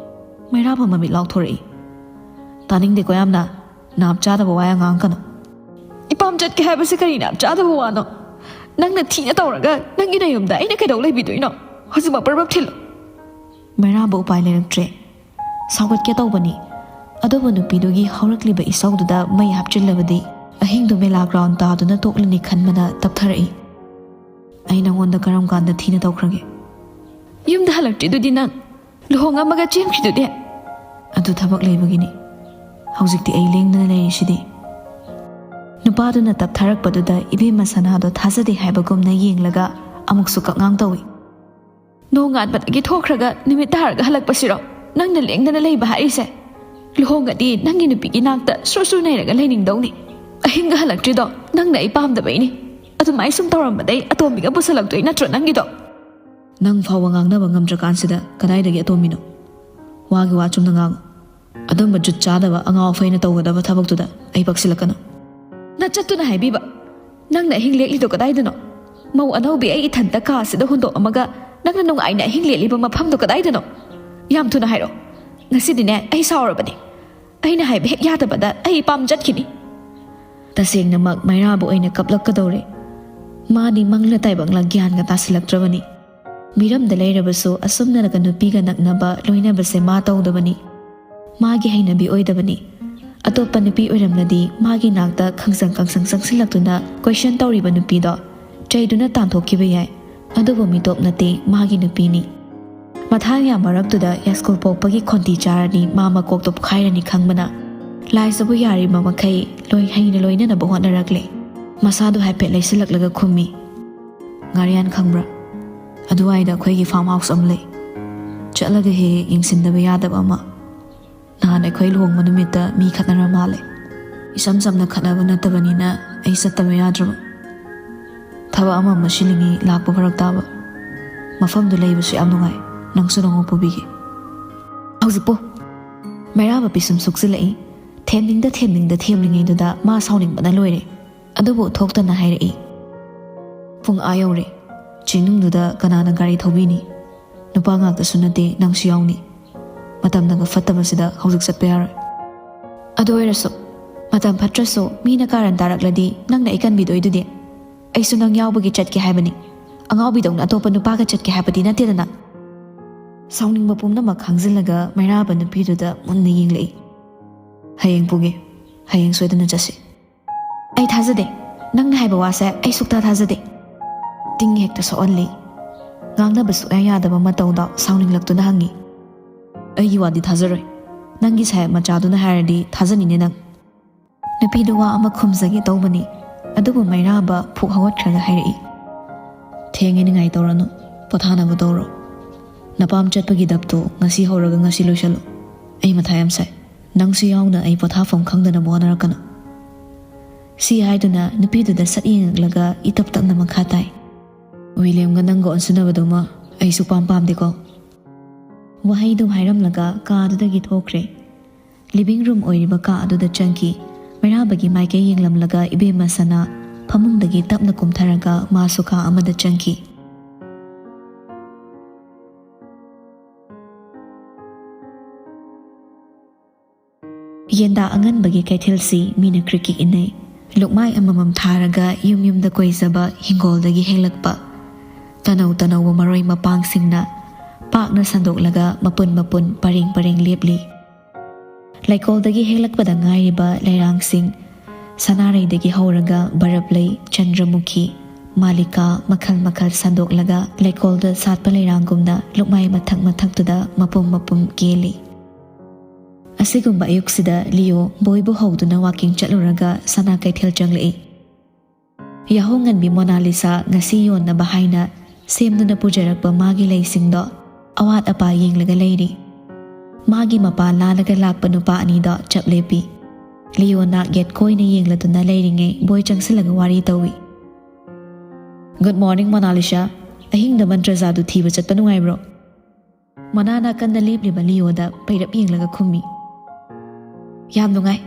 ꯃꯩꯔꯥꯕ ꯃꯃꯤꯠ ꯂꯥꯎꯊꯣꯔꯛꯏ꯫ "ꯇꯥꯅꯤꯡꯗꯦꯀꯣ ꯌꯥꯝꯅ, ꯅꯥꯞ ꯆꯥꯗꯕ ꯋꯥ ꯌꯥꯝ ꯉꯥꯡꯉꯛꯀꯅꯨ"꯫ "ꯏꯄꯥꯝ ꯆꯠꯀꯦ ꯍꯥꯏꯕꯁꯤ ꯀꯔꯤ ꯅꯥꯞ ꯆꯥꯗꯕ ꯋꯥꯅꯣ? ꯅꯪꯅ ꯊꯤꯅ ꯇꯧꯔꯒ ꯅꯪꯒꯤ ꯅꯌꯨꯝꯗ ꯑꯩꯅ ꯀꯩꯗꯧ ꯂꯩꯕꯤꯗꯣꯏꯅꯣ? ꯍꯧꯖꯤꯛꯃꯛ ꯄꯔꯕꯞ ꯊꯤꯜꯂꯣ꯫ ꯃꯩꯔꯥꯕ ꯎꯄꯥꯏ ꯂꯩꯔꯛꯇ꯭ꯔꯦ꯫ ꯁꯥꯎꯒꯠꯀꯦ ꯇꯧꯕꯅꯤ, ꯑꯗꯨꯕꯨ ꯅꯨꯄꯤꯗꯨꯒꯤ ꯍꯧꯔꯛꯂꯤꯕ ꯏꯁꯧꯗꯨꯗ ꯃꯩ ꯍꯥꯞꯆꯤꯜꯂꯕꯗꯤ ꯑꯍꯤꯡꯗꯨ ꯃꯦꯂꯥ ꯒ꯭ꯔꯥꯎꯟ ꯇꯥꯗꯨꯅ ꯇꯣꯛꯂꯅꯤ ꯈꯟꯕꯅ ꯇꯞꯊꯔꯛꯏ꯫ "ꯑꯩ ꯅꯉꯣꯟꯗ ꯀꯔꯝ ꯀꯥꯟꯗ ꯊꯤꯅ ꯇꯧꯈ꯭ꯔꯒꯦ?" "ꯌꯨꯝꯗ ꯍꯜꯂꯛꯇ꯭ꯔꯤꯗꯨꯗꯤ ꯅꯪ? ꯂꯨꯍꯣꯡꯉꯝꯃꯒ ꯆꯦꯟꯈ꯭ꯔꯤꯗꯨꯗꯤ?" "ꯑꯗꯨ ꯊꯕꯛ ꯂꯩꯕꯒꯤꯅꯤ꯫ ꯍꯧꯖꯤꯛꯇꯤ ꯑꯩ ꯂꯦꯡꯗꯅ ꯂꯩꯔꯤꯁꯤꯗꯤ꯫" ꯅꯨꯄꯥꯗꯨꯅ ꯇꯞꯊꯔꯛꯄꯗꯨꯗ ꯏꯕꯦꯝꯃ ꯁꯅꯥꯗꯣ ꯊꯥꯖꯗꯦ ꯍꯥꯏꯕꯒꯨꯝꯅ ꯌꯦꯡꯂꯒ ꯑꯃꯨꯛꯁꯨ ꯀꯛꯉꯥꯡ ꯇꯧꯏ꯫ "ꯅꯣꯡꯉꯥꯟꯕꯗꯒꯤ ꯊꯣꯛꯈ꯭ꯔꯒ ꯅꯨꯃꯤꯠ ꯇꯥꯔꯒ ꯍꯜꯂꯛꯄꯁꯤꯔꯣ ꯅꯪꯅ ꯂꯦꯡꯗꯅ ꯂꯩꯕ ꯍꯥꯏꯔꯤꯁꯦ? ꯂꯨꯍꯣꯡꯉꯗꯤ ꯅꯪꯒꯤ ꯅꯨꯄꯤꯒꯤ ꯅꯥꯛꯇ ꯁꯨꯔ ꯁꯨꯔ ꯅꯩꯔꯒ ꯂꯩꯅꯤꯡꯗꯧꯅꯤ꯫ ꯑꯍꯤꯡꯒ ꯍꯜꯂꯛꯇ꯭ꯔꯤꯗꯣ ꯅꯪꯅ ꯑꯩ ꯄꯥꯝꯗꯕꯩꯅꯤ꯫ ꯑꯗꯨꯃꯥꯏ ꯁꯨꯝ ꯇꯧꯔꯝꯕꯗꯩ ꯑꯇꯣꯝꯕꯤꯒ ꯄꯨꯁꯜꯂꯛꯇꯣꯏ ꯅꯠꯇ꯭ꯔꯣ ꯅꯪꯒꯤꯗꯣ?" "ꯅꯪ ꯐꯥꯎꯕ ꯉꯥꯡꯅꯕ ꯉꯝꯗ꯭ꯔꯀꯥꯟꯁꯤꯗ ꯀꯗꯥꯏꯗꯒꯤ ꯑꯇꯣꯝꯕꯤꯅꯣ? ꯋꯥꯒꯤ ꯋꯥ ꯆꯨꯝꯅ ꯉꯥꯡꯉꯨ꯫ ꯑꯗꯨꯝꯕ ꯖꯨꯠ ꯆꯥꯗꯕ ꯑꯉꯥꯎ ꯑꯐꯩꯅ ꯇꯧꯒꯗꯕ ꯊꯕꯛꯇꯨꯗ ꯑꯩ ꯄꯛꯁꯤꯜꯂꯛꯀꯅꯨ꯫" "ꯅꯆꯠꯇꯨꯅ ꯍꯥꯏꯕꯤꯕ? ꯅꯪꯅ ꯑꯍꯤꯡ ꯂꯦꯛꯂꯤꯗꯣ ꯀꯗꯥꯏꯗꯅꯣ? ꯃꯧ ꯑꯅꯧꯕꯤ ꯑꯩ ꯏꯊꯟꯇ ꯀꯥꯁꯤꯗ ꯍꯨꯟꯗꯣꯛꯑꯝꯃꯒ ꯅꯪꯅ ꯅꯨꯡꯉꯥꯏꯅ ꯑꯍꯤꯡ ꯂꯦꯛꯂꯤꯕ ꯃꯐꯝꯗꯣ ꯀꯗꯥꯏꯗꯅꯣ? ꯌꯥꯝ ꯊꯨꯅ ꯍꯥꯏꯔꯣ꯫ ꯉꯁꯤꯗꯤꯅꯦ ꯑꯩ ꯁꯥꯎꯔꯕꯅꯦ꯫ ꯑꯩꯅ ꯍꯥꯏꯕ ꯍꯦꯛ ꯌꯥꯗꯕꯗ ꯑꯩ ꯄꯥꯝ ꯆꯠꯈꯤꯅꯤ꯫" ꯇꯁꯦꯡꯅꯃꯛ ꯃꯩꯔꯥꯕ ꯑꯣꯏꯅ ꯀꯞꯂꯛꯀꯗꯧꯔꯦ꯫ ꯃꯥꯗꯤ ꯃꯪꯂ ꯇꯥꯏꯕꯪꯂ ꯒ꯭ꯌꯥꯟꯒ ꯇꯥꯁꯤꯜꯂꯛꯇ꯭ꯔꯕꯅꯤ꯫ ꯃꯤꯔꯝꯗ ꯂꯩꯔꯕꯁꯨ ꯑꯁꯨꯝꯅꯒ ꯅꯨꯄꯤꯒ ꯅꯛꯅꯕ ꯂꯣꯏꯅꯕꯁꯦ ꯃꯥ ꯇꯧꯗꯕꯅꯤ꯫ ꯃꯥꯒꯤ ꯍꯩꯅꯕꯤ ꯑꯣꯏꯗꯕꯅꯤ꯫ ꯑꯇꯣꯞꯄ ꯅꯨꯄꯤ ꯑꯣꯏꯔꯝꯂꯗꯤ ꯃꯥꯒꯤ ꯅꯥꯛꯇ ꯈꯪꯁꯪ ꯈꯪꯁꯪ ꯆꯪꯁꯤꯜꯂꯛꯇꯨꯅ ꯀꯣꯏꯁꯟ ꯇꯧꯔꯤꯕ ꯅꯨꯄꯤꯗꯣ ꯆꯩꯗꯨꯅ ꯇꯥꯟꯊꯣꯛꯈꯤꯕ ꯌꯥꯏ꯫ ꯑꯗꯨꯕꯨ ꯃꯤꯇꯣꯞ ꯅꯠꯇꯦ, ꯃꯥꯒꯤ ꯅꯨꯄꯤꯅꯤ꯫ ꯃꯊꯥꯡ ꯌꯥꯝ ꯃꯔꯛꯇꯨꯗ ꯌꯥꯁꯀꯨꯜ ꯄꯣꯛꯄꯒꯤ ꯈꯣꯟꯇꯤ ꯆꯥꯔꯅꯤ, ꯃꯥ ꯃꯀꯣꯛꯇꯣ ꯄꯣꯛꯈꯥꯏꯔꯅꯤ ꯈꯪꯕꯅ ꯂꯥꯏꯖꯕꯨ ꯌꯥꯔꯤꯕ ꯃꯈꯩ ꯂꯣꯏ ꯍꯩꯅ ꯂꯣꯏꯅꯅꯕ ꯍꯣꯠꯅꯔꯛꯂꯦ꯫ ꯃꯁꯥꯗꯣ ꯍꯥꯏꯐꯦꯠ ꯂꯩꯁꯤꯜꯂꯛꯂꯒ ꯈꯨꯝꯃꯤ, "ꯉꯥꯔꯤꯌꯥꯟ ꯈꯪꯕ꯭ꯔꯥ? ꯑꯗꯨꯋꯥꯏꯗ ꯑꯩꯈꯣꯏꯒꯤ ꯐꯥꯔꯝ ꯍꯥꯎꯁ ꯑꯃ ꯂꯩ꯫ ꯆꯠꯂꯒ ꯍꯦꯛ ꯍꯦꯛ ꯌꯦꯡꯁꯤꯟꯗꯕ ꯌꯥꯗꯕ ꯑꯃ꯫ ꯅꯍꯥꯟ ꯑꯩꯈꯣꯏ ꯂꯨꯍꯣꯡꯕ ꯅꯨꯃꯤꯠꯇ ꯃꯤ ꯈꯠꯅꯔ ꯃꯥꯜꯂꯦ꯫ ꯏꯁꯝ ꯁꯝꯅ ꯈꯠꯅꯕ ꯅꯠꯇꯕꯅꯤꯅ ꯑꯩ ꯆꯠꯇꯕ ꯌꯥꯗ꯭ꯔꯕ꯫ ꯊꯕꯛ ꯑꯃ ꯑꯃ ꯁꯤꯜꯂꯤꯉꯩ ꯂꯥꯛꯄ ꯐꯔꯛ ꯇꯥꯕ꯫ ꯃꯐꯝꯗꯨ ꯂꯩꯕꯁꯨ ꯌꯥꯝ ꯅꯨꯡꯉꯥꯏ꯫ ꯅꯪꯁꯨ ꯅꯣꯡꯃ ꯄꯨꯕꯤꯒꯦ꯫" ꯍꯧꯖꯤꯛꯄꯨ ꯃꯩꯔꯥꯕ ꯄꯤꯁꯨꯝ ꯁꯨꯛꯆꯤꯜꯂꯛꯏ꯫ ꯊꯦꯝꯅꯤꯡꯗ ꯊꯦꯝꯅꯤꯡꯗ ꯊꯦꯝꯂꯤꯉꯩꯗꯨꯗ ꯃꯥ ꯁꯥꯎꯅꯤꯡꯕꯅ ꯂꯣꯏꯔꯦ꯫ ꯑꯗꯨꯕꯨ ꯊꯣꯛꯇꯅ ꯍꯥꯏꯔꯛꯏ, "ꯄꯨꯡ ꯑꯥ ꯌꯧꯔꯦ꯫ ꯆꯤꯡꯅꯨꯡꯗꯨꯗ ꯀꯅꯥꯅ ꯒꯥꯔꯤ ꯊꯧꯕꯤꯅꯤ? ꯅꯨꯄꯥ ꯉꯥꯛꯇꯁꯨ ꯅꯠꯇꯦ, ꯅꯪꯁꯨ ꯌꯥꯎꯅꯤ꯫ ꯃꯇꯝꯅꯒ ꯐꯠꯇꯕꯁꯤꯗ ꯍꯧꯖꯤꯛ ꯆꯠꯄ ꯌꯥꯔꯣꯏ꯫" "ꯑꯗꯨ ꯑꯣꯏꯔꯁꯨ, ꯃꯇꯝ ꯐꯠꯇ꯭ꯔꯁꯨ ꯃꯤꯅ ꯀꯥꯔꯟ ꯇꯥꯔꯛꯂꯗꯤ ꯅꯪꯅ ꯑꯩ ꯀꯟꯕꯤꯗꯣꯏꯗꯨꯗꯤ?" ꯑꯩꯁꯨ ꯅꯪ ꯌꯥꯎꯕꯒꯤ ꯆꯠꯀꯦ ꯍꯥꯏꯕꯅꯤ꯫ ꯑꯉꯥꯎꯕꯤꯗꯧꯅ ꯑꯇꯣꯞꯄ ꯅꯨꯄꯥꯒ ꯆꯠꯀꯦ ꯍꯥꯏꯕꯗꯤ ꯅꯠꯇꯦꯗꯅ꯫ ꯁꯥꯎꯅꯤꯡꯕ ꯄꯨꯝꯅꯃꯛ ꯈꯥꯡꯖꯤꯜꯂꯒ ꯃꯩꯔꯥꯕ ꯅꯨꯄꯤꯗꯨꯗ ꯃꯨꯟꯅ ꯌꯦꯡꯂꯛꯏ꯫ "ꯍꯌꯦꯡ ꯄꯨꯒꯦ꯫ ꯍꯌꯦꯡ ꯁꯣꯏꯗꯅ ꯆꯠꯁꯤ꯫" "ꯑꯩ ꯊꯥꯖꯗꯦ꯫ ꯅꯪꯅ ꯍꯥꯏꯕ ꯋꯥꯁꯦ ꯑꯩ ꯁꯨꯛꯊꯥ ꯊꯥꯖꯗꯦ꯫" ꯇꯤꯡ ꯍꯦꯛꯇ ꯁꯣꯛꯍꯜꯂꯤ꯫ ꯉꯥꯡꯅꯕ ꯁꯨꯛꯌꯥ ꯌꯥꯗꯕ ꯃꯇꯧꯗ ꯁꯥꯎꯅꯤꯡꯂꯛꯇꯨꯅ ꯍꯪꯉꯤ꯫ "ꯑꯩꯒꯤ ꯋꯥꯗꯤ ꯊꯥꯖꯔꯣꯏ꯫ ꯅꯪꯒꯤ ꯁꯥꯍꯦꯕ ꯃꯆꯥꯗꯨꯅ ꯍꯥꯏꯔꯗꯤ ꯊꯥꯖꯅꯤꯅꯦ ꯅꯪ꯫" ꯅꯨꯄꯤꯗꯨ ꯋꯥ ꯑꯃ ꯈꯨꯝꯖꯒꯦ ꯇꯧꯕꯅꯤ, ꯑꯗꯨꯕꯨ ꯃꯩꯔꯥꯕ ꯐꯨꯛ ꯍꯧꯒꯠꯈ꯭ꯔꯒ ꯍꯥꯏꯔꯛꯏ꯫ "ꯊꯦꯡꯉꯦ, ꯅꯤꯡꯉꯥꯏ ꯇꯧꯔꯅꯨ꯫ ꯄꯣꯊꯥꯅꯕ ꯇꯧꯔꯣ꯫ ꯅꯄꯥꯝ ꯆꯠꯄꯒꯤ ꯗꯞꯇꯣ ꯉꯁꯤ ꯍꯧꯔꯒ ꯉꯁꯤ ꯂꯣꯏꯁꯜꯂꯨ꯫ ꯑꯩ ꯃꯊꯥ ꯌꯥꯝ ꯁꯥꯏ꯫ ꯅꯪꯁꯨ ꯌꯥꯎꯅ ꯑꯩ ꯄꯣꯊꯥꯐꯝ ꯈꯪꯗꯅꯕ ꯍꯣꯠꯅꯔꯛꯀꯅꯨ꯫" ꯁꯤ ꯍꯥꯏꯗꯨꯅ ꯅꯨꯄꯤꯗꯨꯗ ꯁꯠ ꯌꯦꯡꯉꯛꯂꯒ ꯏꯇꯞ ꯇꯞꯅ ꯃꯈꯥ ꯇꯥꯏ꯫ "ꯋꯤꯂꯤꯌꯝꯒ ꯅꯪꯒ ꯑꯣꯟꯁꯤꯟꯅꯕꯗꯨꯃ ꯑꯩ ꯁꯨꯛꯄꯥꯝ ꯄꯥꯝꯗꯦꯀꯣ꯫" ꯋꯥꯍꯩꯗꯨ ꯍꯥꯏꯔꯝꯂꯒ ꯀꯥꯗꯨꯗꯒꯤ ꯊꯣꯛꯈ꯭ꯔꯦ꯫ ꯂꯤꯚꯤꯡ ꯔꯨꯝ ꯑꯣꯏꯔꯤꯕ ꯀꯥ ꯑꯗꯨꯗ ꯆꯪꯈꯤ꯫ ꯃꯩꯔꯥꯕꯒꯤ ꯃꯥꯏꯀꯩ ꯌꯦꯡꯂꯝꯂꯒ ꯏꯕꯦꯝꯃ ꯁꯅꯥ ꯐꯃꯨꯡꯗꯒꯤ ꯇꯞꯅ ꯀꯨꯝꯊꯔꯒ ꯃꯥꯁꯨ ꯀꯥ ꯑꯃꯗ ꯆꯪꯈꯤ꯫ ꯌꯦꯟꯗꯥ ꯑꯉꯟꯕꯒꯤ ꯀꯩꯊꯦꯜꯁꯤ ꯃꯤꯅ ꯀ꯭ꯔꯤꯛ ꯀ꯭ꯔꯤꯛ ꯏꯟꯅꯩ꯫ ꯂꯨꯛꯃꯥꯏ ꯑꯃꯃꯝ ꯊꯥꯔꯒ ꯌꯨꯝ ꯌꯨꯝꯗ ꯀꯣꯏꯖꯕ ꯍꯤꯡꯒꯣꯜꯗꯒꯤ ꯍꯦꯛꯂꯛꯄ ꯇꯅꯧ ꯇꯅꯧꯕ ꯃꯔꯣꯏ ꯃꯄꯥꯡꯁꯤꯡꯅ ꯄꯥꯛꯅ ꯁꯟꯗꯣꯛꯂꯒ ꯃꯄꯨꯟ ꯃꯄꯨꯟ ꯄꯔꯦꯡ ꯄꯔꯦꯡ ꯂꯦꯞꯂꯤ꯫ ꯂꯩꯀꯣꯜꯗꯒꯤ ꯍꯦꯛꯂꯛꯄꯗ ꯉꯥꯏꯔꯤꯕ ꯂꯩꯔꯥꯡꯁꯤꯡ, ꯁꯅꯥꯔꯩꯗꯒꯤ ꯍꯧꯔꯒ ꯕꯔꯞꯂꯩ, ꯆꯟꯗ꯭ꯔꯃꯨꯈꯤ, ꯃꯥꯂꯤꯀꯥ ꯃꯈꯜ ꯃꯈꯜ ꯁꯟꯗꯣꯛꯂꯒ ꯂꯩꯀꯣꯜꯗ ꯁꯥꯠꯄ ꯂꯩꯔꯥꯡꯒꯨꯝꯅ ꯂꯨꯛꯃꯥꯏ ꯃꯊꯛ ꯃꯊꯛꯇꯨꯗ ꯃꯄꯨꯝ ꯃꯄꯨꯝ ꯀꯦꯜꯂꯤ꯫ ꯑꯁꯤꯒꯨꯝꯕ ꯑꯌꯨꯛꯁꯤꯗ ꯂꯤꯌꯣ ꯕꯣꯏꯕꯨ ꯍꯧꯗꯨꯅ ꯋꯥꯀꯤꯡ ꯆꯠꯂꯨꯔꯒ ꯁꯅꯥ ꯀꯩꯊꯦꯜ ꯆꯪꯂꯛꯏ꯫ ꯌꯥꯍꯧꯉꯟꯕꯤ ꯃꯣꯅꯥꯂꯤꯁꯥ ꯉꯁꯤ ꯌꯣꯟꯅꯕ ꯍꯥꯏꯅ ꯁꯦꯝꯗꯨꯅ ꯄꯨꯖꯔꯛꯄ ꯃꯥꯒꯤ ꯂꯩꯁꯤꯡꯗꯣ ꯑꯋꯥꯠ ꯑꯄꯥ ꯌꯦꯡꯂꯒ ꯂꯩꯔꯤ꯫ ꯃꯥꯒꯤ ꯃꯄꯥ ꯂꯥꯜꯂꯒ ꯂꯥꯛꯄ ꯅꯨꯄꯥ ꯑꯅꯤꯗꯣ ꯆꯞ ꯂꯦꯞꯄꯤ꯫ ꯂꯤꯌꯣꯅ ꯌꯦꯠ ꯀꯣꯏꯅ ꯌꯦꯡꯂꯗꯨꯅ ꯂꯩꯔꯤꯉꯩ ꯕꯣꯏ ꯆꯪꯁꯤꯜꯂꯒ ꯋꯥꯔꯤ ꯇꯧꯏ꯫ "Good morning, Mona Lisa. ꯑꯍꯤꯡꯗ ꯃꯟꯇ꯭ꯔ ꯖꯥꯗꯨ ꯊꯤꯕ ꯆꯠꯄ ꯅꯨꯡꯉꯥꯏꯕ꯭ꯔꯣ?" ꯃꯅꯥ ꯅꯥꯀꯟꯗ ꯂꯦꯞꯂꯤꯕ ꯂꯤꯌꯣꯗ ꯄꯩꯔꯞ ꯌꯦꯡꯂꯒ ꯈꯨꯝꯃꯤ꯫ "ꯌꯥꯝ ꯅꯨꯡꯉꯥꯏ꯫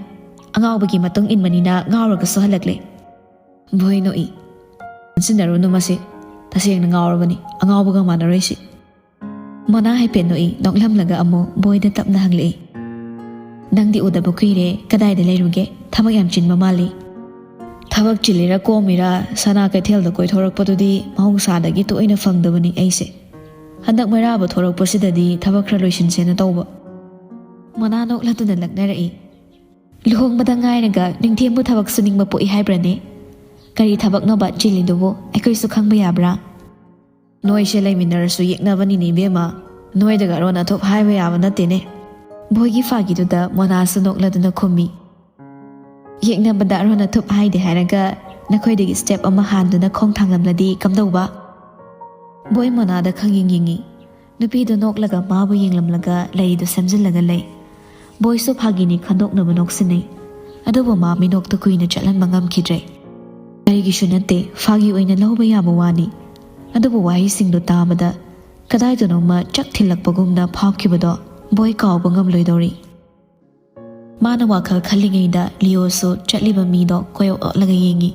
ꯑꯉꯥꯎꯕꯒꯤ ꯃꯇꯨꯡ ꯏꯟꯕꯅꯤꯅ ꯉꯥꯎꯔꯒꯁꯨ ꯍꯜꯂꯛꯂꯦ꯫" ꯕꯣꯏ ꯅꯣꯛꯏ꯫ "ꯑꯣꯟꯁꯤꯟꯅꯔꯨꯅꯨ ꯃꯁꯤ꯫ ꯇꯁꯦꯡꯅ ꯉꯥꯎꯔꯕꯅꯤ꯫ ꯑꯉꯥꯎꯕꯒ ꯃꯥꯟꯅꯔꯣꯏ ꯁꯤ꯫" ꯃꯣꯅꯥ ꯍꯥꯏꯐꯦꯠ ꯅꯣꯛꯏ, ꯅꯣꯛꯂꯝꯂꯒ ꯑꯃꯨꯛ ꯕꯣꯏꯗ ꯇꯞꯅ ꯍꯪꯂꯛꯏ꯫ "ꯅꯪꯗꯤ ꯎꯗꯕ ꯀꯨꯏꯔꯦ, ꯀꯗꯥꯏꯗ ꯂꯩꯔꯨꯒꯦ? ꯊꯕꯛ ꯌꯥꯝ ꯆꯤꯟꯕ ꯃꯥꯜꯂꯤ꯫" ꯊꯕꯛ ꯆꯤꯜꯂꯤꯔꯥ ꯀꯣꯝꯃꯤꯔꯥ ꯁꯅꯥ ꯀꯩꯊꯦꯜꯗ ꯀꯣꯏꯊꯣꯔꯛꯄꯗꯨꯗꯤ ꯃꯍꯧꯁꯥꯗꯒꯤ ꯇꯣꯏꯅ ꯐꯪꯗꯕꯅꯤ ꯑꯩꯁꯦ꯫ ꯍꯟꯗꯛ ꯃꯩꯔꯥꯕ ꯊꯣꯔꯛꯄꯁꯤꯗꯗꯤ ꯊꯕꯛ ꯈꯔ ꯂꯣꯏꯁꯤꯟꯁꯦꯅ ꯇꯧꯕ꯫ ꯃꯣꯅꯥ ꯅꯣꯛꯂꯗꯨꯅ ꯂꯛꯅꯔꯛꯏ꯫ "ꯂꯨꯍꯣꯡꯕꯗ ꯉꯥꯏꯔꯒ ꯅꯤꯡꯊꯦꯝꯕꯨ ꯊꯕꯛ ꯁꯨꯅꯤꯡꯕ ꯄꯣꯛꯏ ꯍꯥꯏꯕ꯭ꯔꯅꯦ? ꯀꯔꯤ ꯊꯕꯛꯅꯣꯕ ꯆꯤꯜꯂꯤꯗꯨꯕꯨ? ꯑꯩꯈꯣꯏꯁꯨ ꯈꯪꯕ ꯌꯥꯕ꯭ꯔꯥ?" "ꯅꯣꯏꯁꯦ ꯂꯩꯃꯤꯟꯅꯔꯁꯨ ꯌꯦꯛꯅꯕꯅꯤꯅꯦ ꯏꯕꯦꯝꯃ꯫ ꯅꯣꯏꯗꯒ ꯑꯔꯣꯟ ꯑꯊꯨꯞ ꯍꯥꯏꯕ ꯌꯥꯕ ꯅꯠꯇꯦꯅꯦ꯫" ꯕꯣꯏꯒꯤ ꯐꯥꯒꯤꯗꯨꯗ ꯃꯣꯅꯥꯁꯨ ꯅꯣꯛꯂꯗꯨꯅ ꯈꯨꯝꯃꯤ꯫ "ꯌꯦꯛꯅꯕꯗ ꯑꯔꯣꯟ ꯑꯊꯨꯞ ꯍꯥꯏꯗꯦ ꯍꯥꯏꯔꯒ ꯅꯈꯣꯏꯗꯒꯤ ꯁ꯭ꯇꯦꯞ ꯑꯃ ꯍꯥꯟꯗꯨꯅ ꯈꯣꯡ ꯊꯥꯡꯂꯝꯂꯗꯤ ꯀꯝꯗꯧꯕ?" ꯕꯣꯏ ꯃꯣꯅꯥꯗ ꯈꯪꯌꯦꯡ ꯌꯦꯡꯉꯤ꯫ ꯅꯨꯄꯤꯗꯨ ꯅꯣꯛꯂꯒ ꯃꯥꯕꯨ ꯌꯦꯡꯂꯝꯂꯒ ꯂꯩꯗꯨ ꯁꯦꯝꯖꯤꯜꯂꯒ ꯂꯩ꯫ ꯕꯣꯏꯁꯨ ꯐꯥꯒꯤꯅꯤ ꯈꯟꯗꯣꯛꯅꯕ ꯅꯣꯛꯁꯤꯟꯅꯩ꯫ ꯑꯗꯨꯕꯨ ꯃꯥ ꯃꯤꯅꯣꯛꯇꯨ ꯀꯨꯏꯅ ꯆꯠꯍꯟꯕ ꯉꯝꯈꯤꯗ꯭ꯔꯦ꯫ ꯀꯔꯤꯒꯤꯁꯨ ꯅꯠꯇꯦ, ꯐꯥꯒꯤ ꯑꯣꯏꯅ ꯂꯧꯕ ꯌꯥꯕ ꯋꯥꯅꯤ꯫ ꯑꯗꯨꯕꯨ ꯋꯥꯍꯩꯁꯤꯡꯗꯨ ꯇꯥꯕꯗ ꯀꯗꯥꯏꯗꯅꯣꯃ ꯆꯛ ꯊꯤꯜꯂꯛꯄꯒꯨꯝꯅ ꯐꯥꯎꯈꯤꯕꯗꯣ ꯕꯣꯏ ꯀꯥꯎꯕ ꯉꯝꯂꯣꯏꯗꯧꯔꯤ꯫ ꯃꯥꯅ ꯋꯥꯈꯜ ꯈꯜꯂꯤꯉꯩꯗ ꯂꯤꯑꯣꯁꯨ ꯆꯠꯂꯤꯕ ꯃꯤꯗꯣ ꯀꯣꯏ ꯑꯣꯠꯂꯒ ꯌꯦꯡꯉꯤ꯫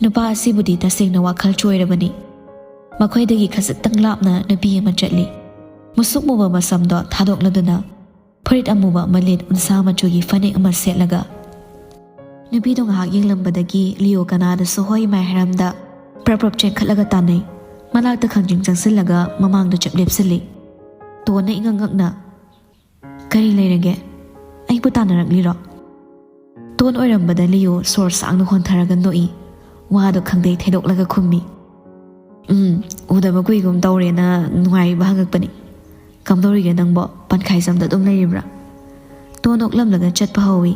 ꯅꯨꯄꯥ ꯑꯁꯤꯕꯨꯗꯤ ꯇꯁꯦꯡꯅ ꯋꯥꯈꯜ ꯆꯣꯏꯔꯕꯅꯤ꯫ ꯃꯈꯣꯏꯗꯒꯤ ꯈꯖꯤꯛꯇꯪ ꯂꯥꯞꯅ ꯅꯨꯄꯤ ꯑꯃ ꯆꯠꯂꯤ꯫ ꯃꯨꯁꯨꯛ ꯃꯨꯕ ꯃꯁꯝꯗꯣ ꯊꯥꯗꯣꯛꯂꯗꯨꯅ ꯐꯨꯔꯤꯠ ꯑꯃꯨꯕ ꯑꯃ ꯂꯤꯠ ꯎꯟꯁꯥ ꯃꯆꯨꯒꯤ ꯐꯅꯦꯛ ꯑꯃ ꯁꯦꯠꯂꯒ꯫ ꯅꯨꯄꯤꯗꯣ ꯉꯥꯏꯍꯥꯛ ꯌꯦꯡꯂꯝꯕꯗꯒꯤ ꯂꯤꯑꯣ ꯀꯅꯥꯗꯁꯨ ꯍꯣꯏ ꯃꯥꯏ ꯍꯥꯏꯔꯝꯗ ꯄ꯭ꯔꯞ ꯄ꯭ꯔꯞ ꯆꯦꯟꯈꯠꯂꯒ ꯇꯥꯟꯅꯩ꯫ ꯃꯅꯥꯛꯇ ꯈꯪꯖꯤꯡ ꯆꯪꯁꯤꯜꯂꯒ ꯃꯃꯥꯡꯗ ꯆꯞ ꯂꯦꯞꯁꯤꯜꯂꯤ꯫ ꯇꯣꯟꯅ ꯏꯉꯛ ꯉꯛꯅ, "ꯀꯔꯤ ꯂꯩꯔꯒꯦ? ꯑꯩꯕꯨ ꯇꯥꯟꯅꯔꯛꯂꯤꯔꯣ?" ꯇꯣꯟ ꯑꯣꯏꯔꯝꯕꯗ ꯂꯤꯑꯣ ꯁꯣꯔ ꯁꯥꯡꯅ ꯍꯣꯟꯊꯔꯒ ꯅꯣꯛꯏ꯫ ꯋꯥꯗꯣ ꯈꯪꯗꯩ ꯊꯩꯗꯣꯛꯂꯒ ꯈꯨꯝꯃꯤ꯫ "ꯎꯝ, ꯎꯗꯕ ꯀꯨꯏꯒꯨꯝ ꯇꯧꯔꯦꯅ ꯅꯨꯡꯉꯥꯏꯔꯤꯕ ꯍꯪꯉꯛꯄꯅꯤ꯫ ꯀꯝꯗꯧꯔꯤꯒꯦ ꯅꯪꯕꯣ? ꯄꯟꯈꯥꯏꯖꯝꯗ ꯑꯗꯨꯝ ꯂꯩꯔꯤꯕ꯭ꯔꯥ?" ꯇꯣꯟ ꯅꯣꯛꯂꯝꯂꯒ ꯆꯠꯄ ꯍꯧꯏ꯫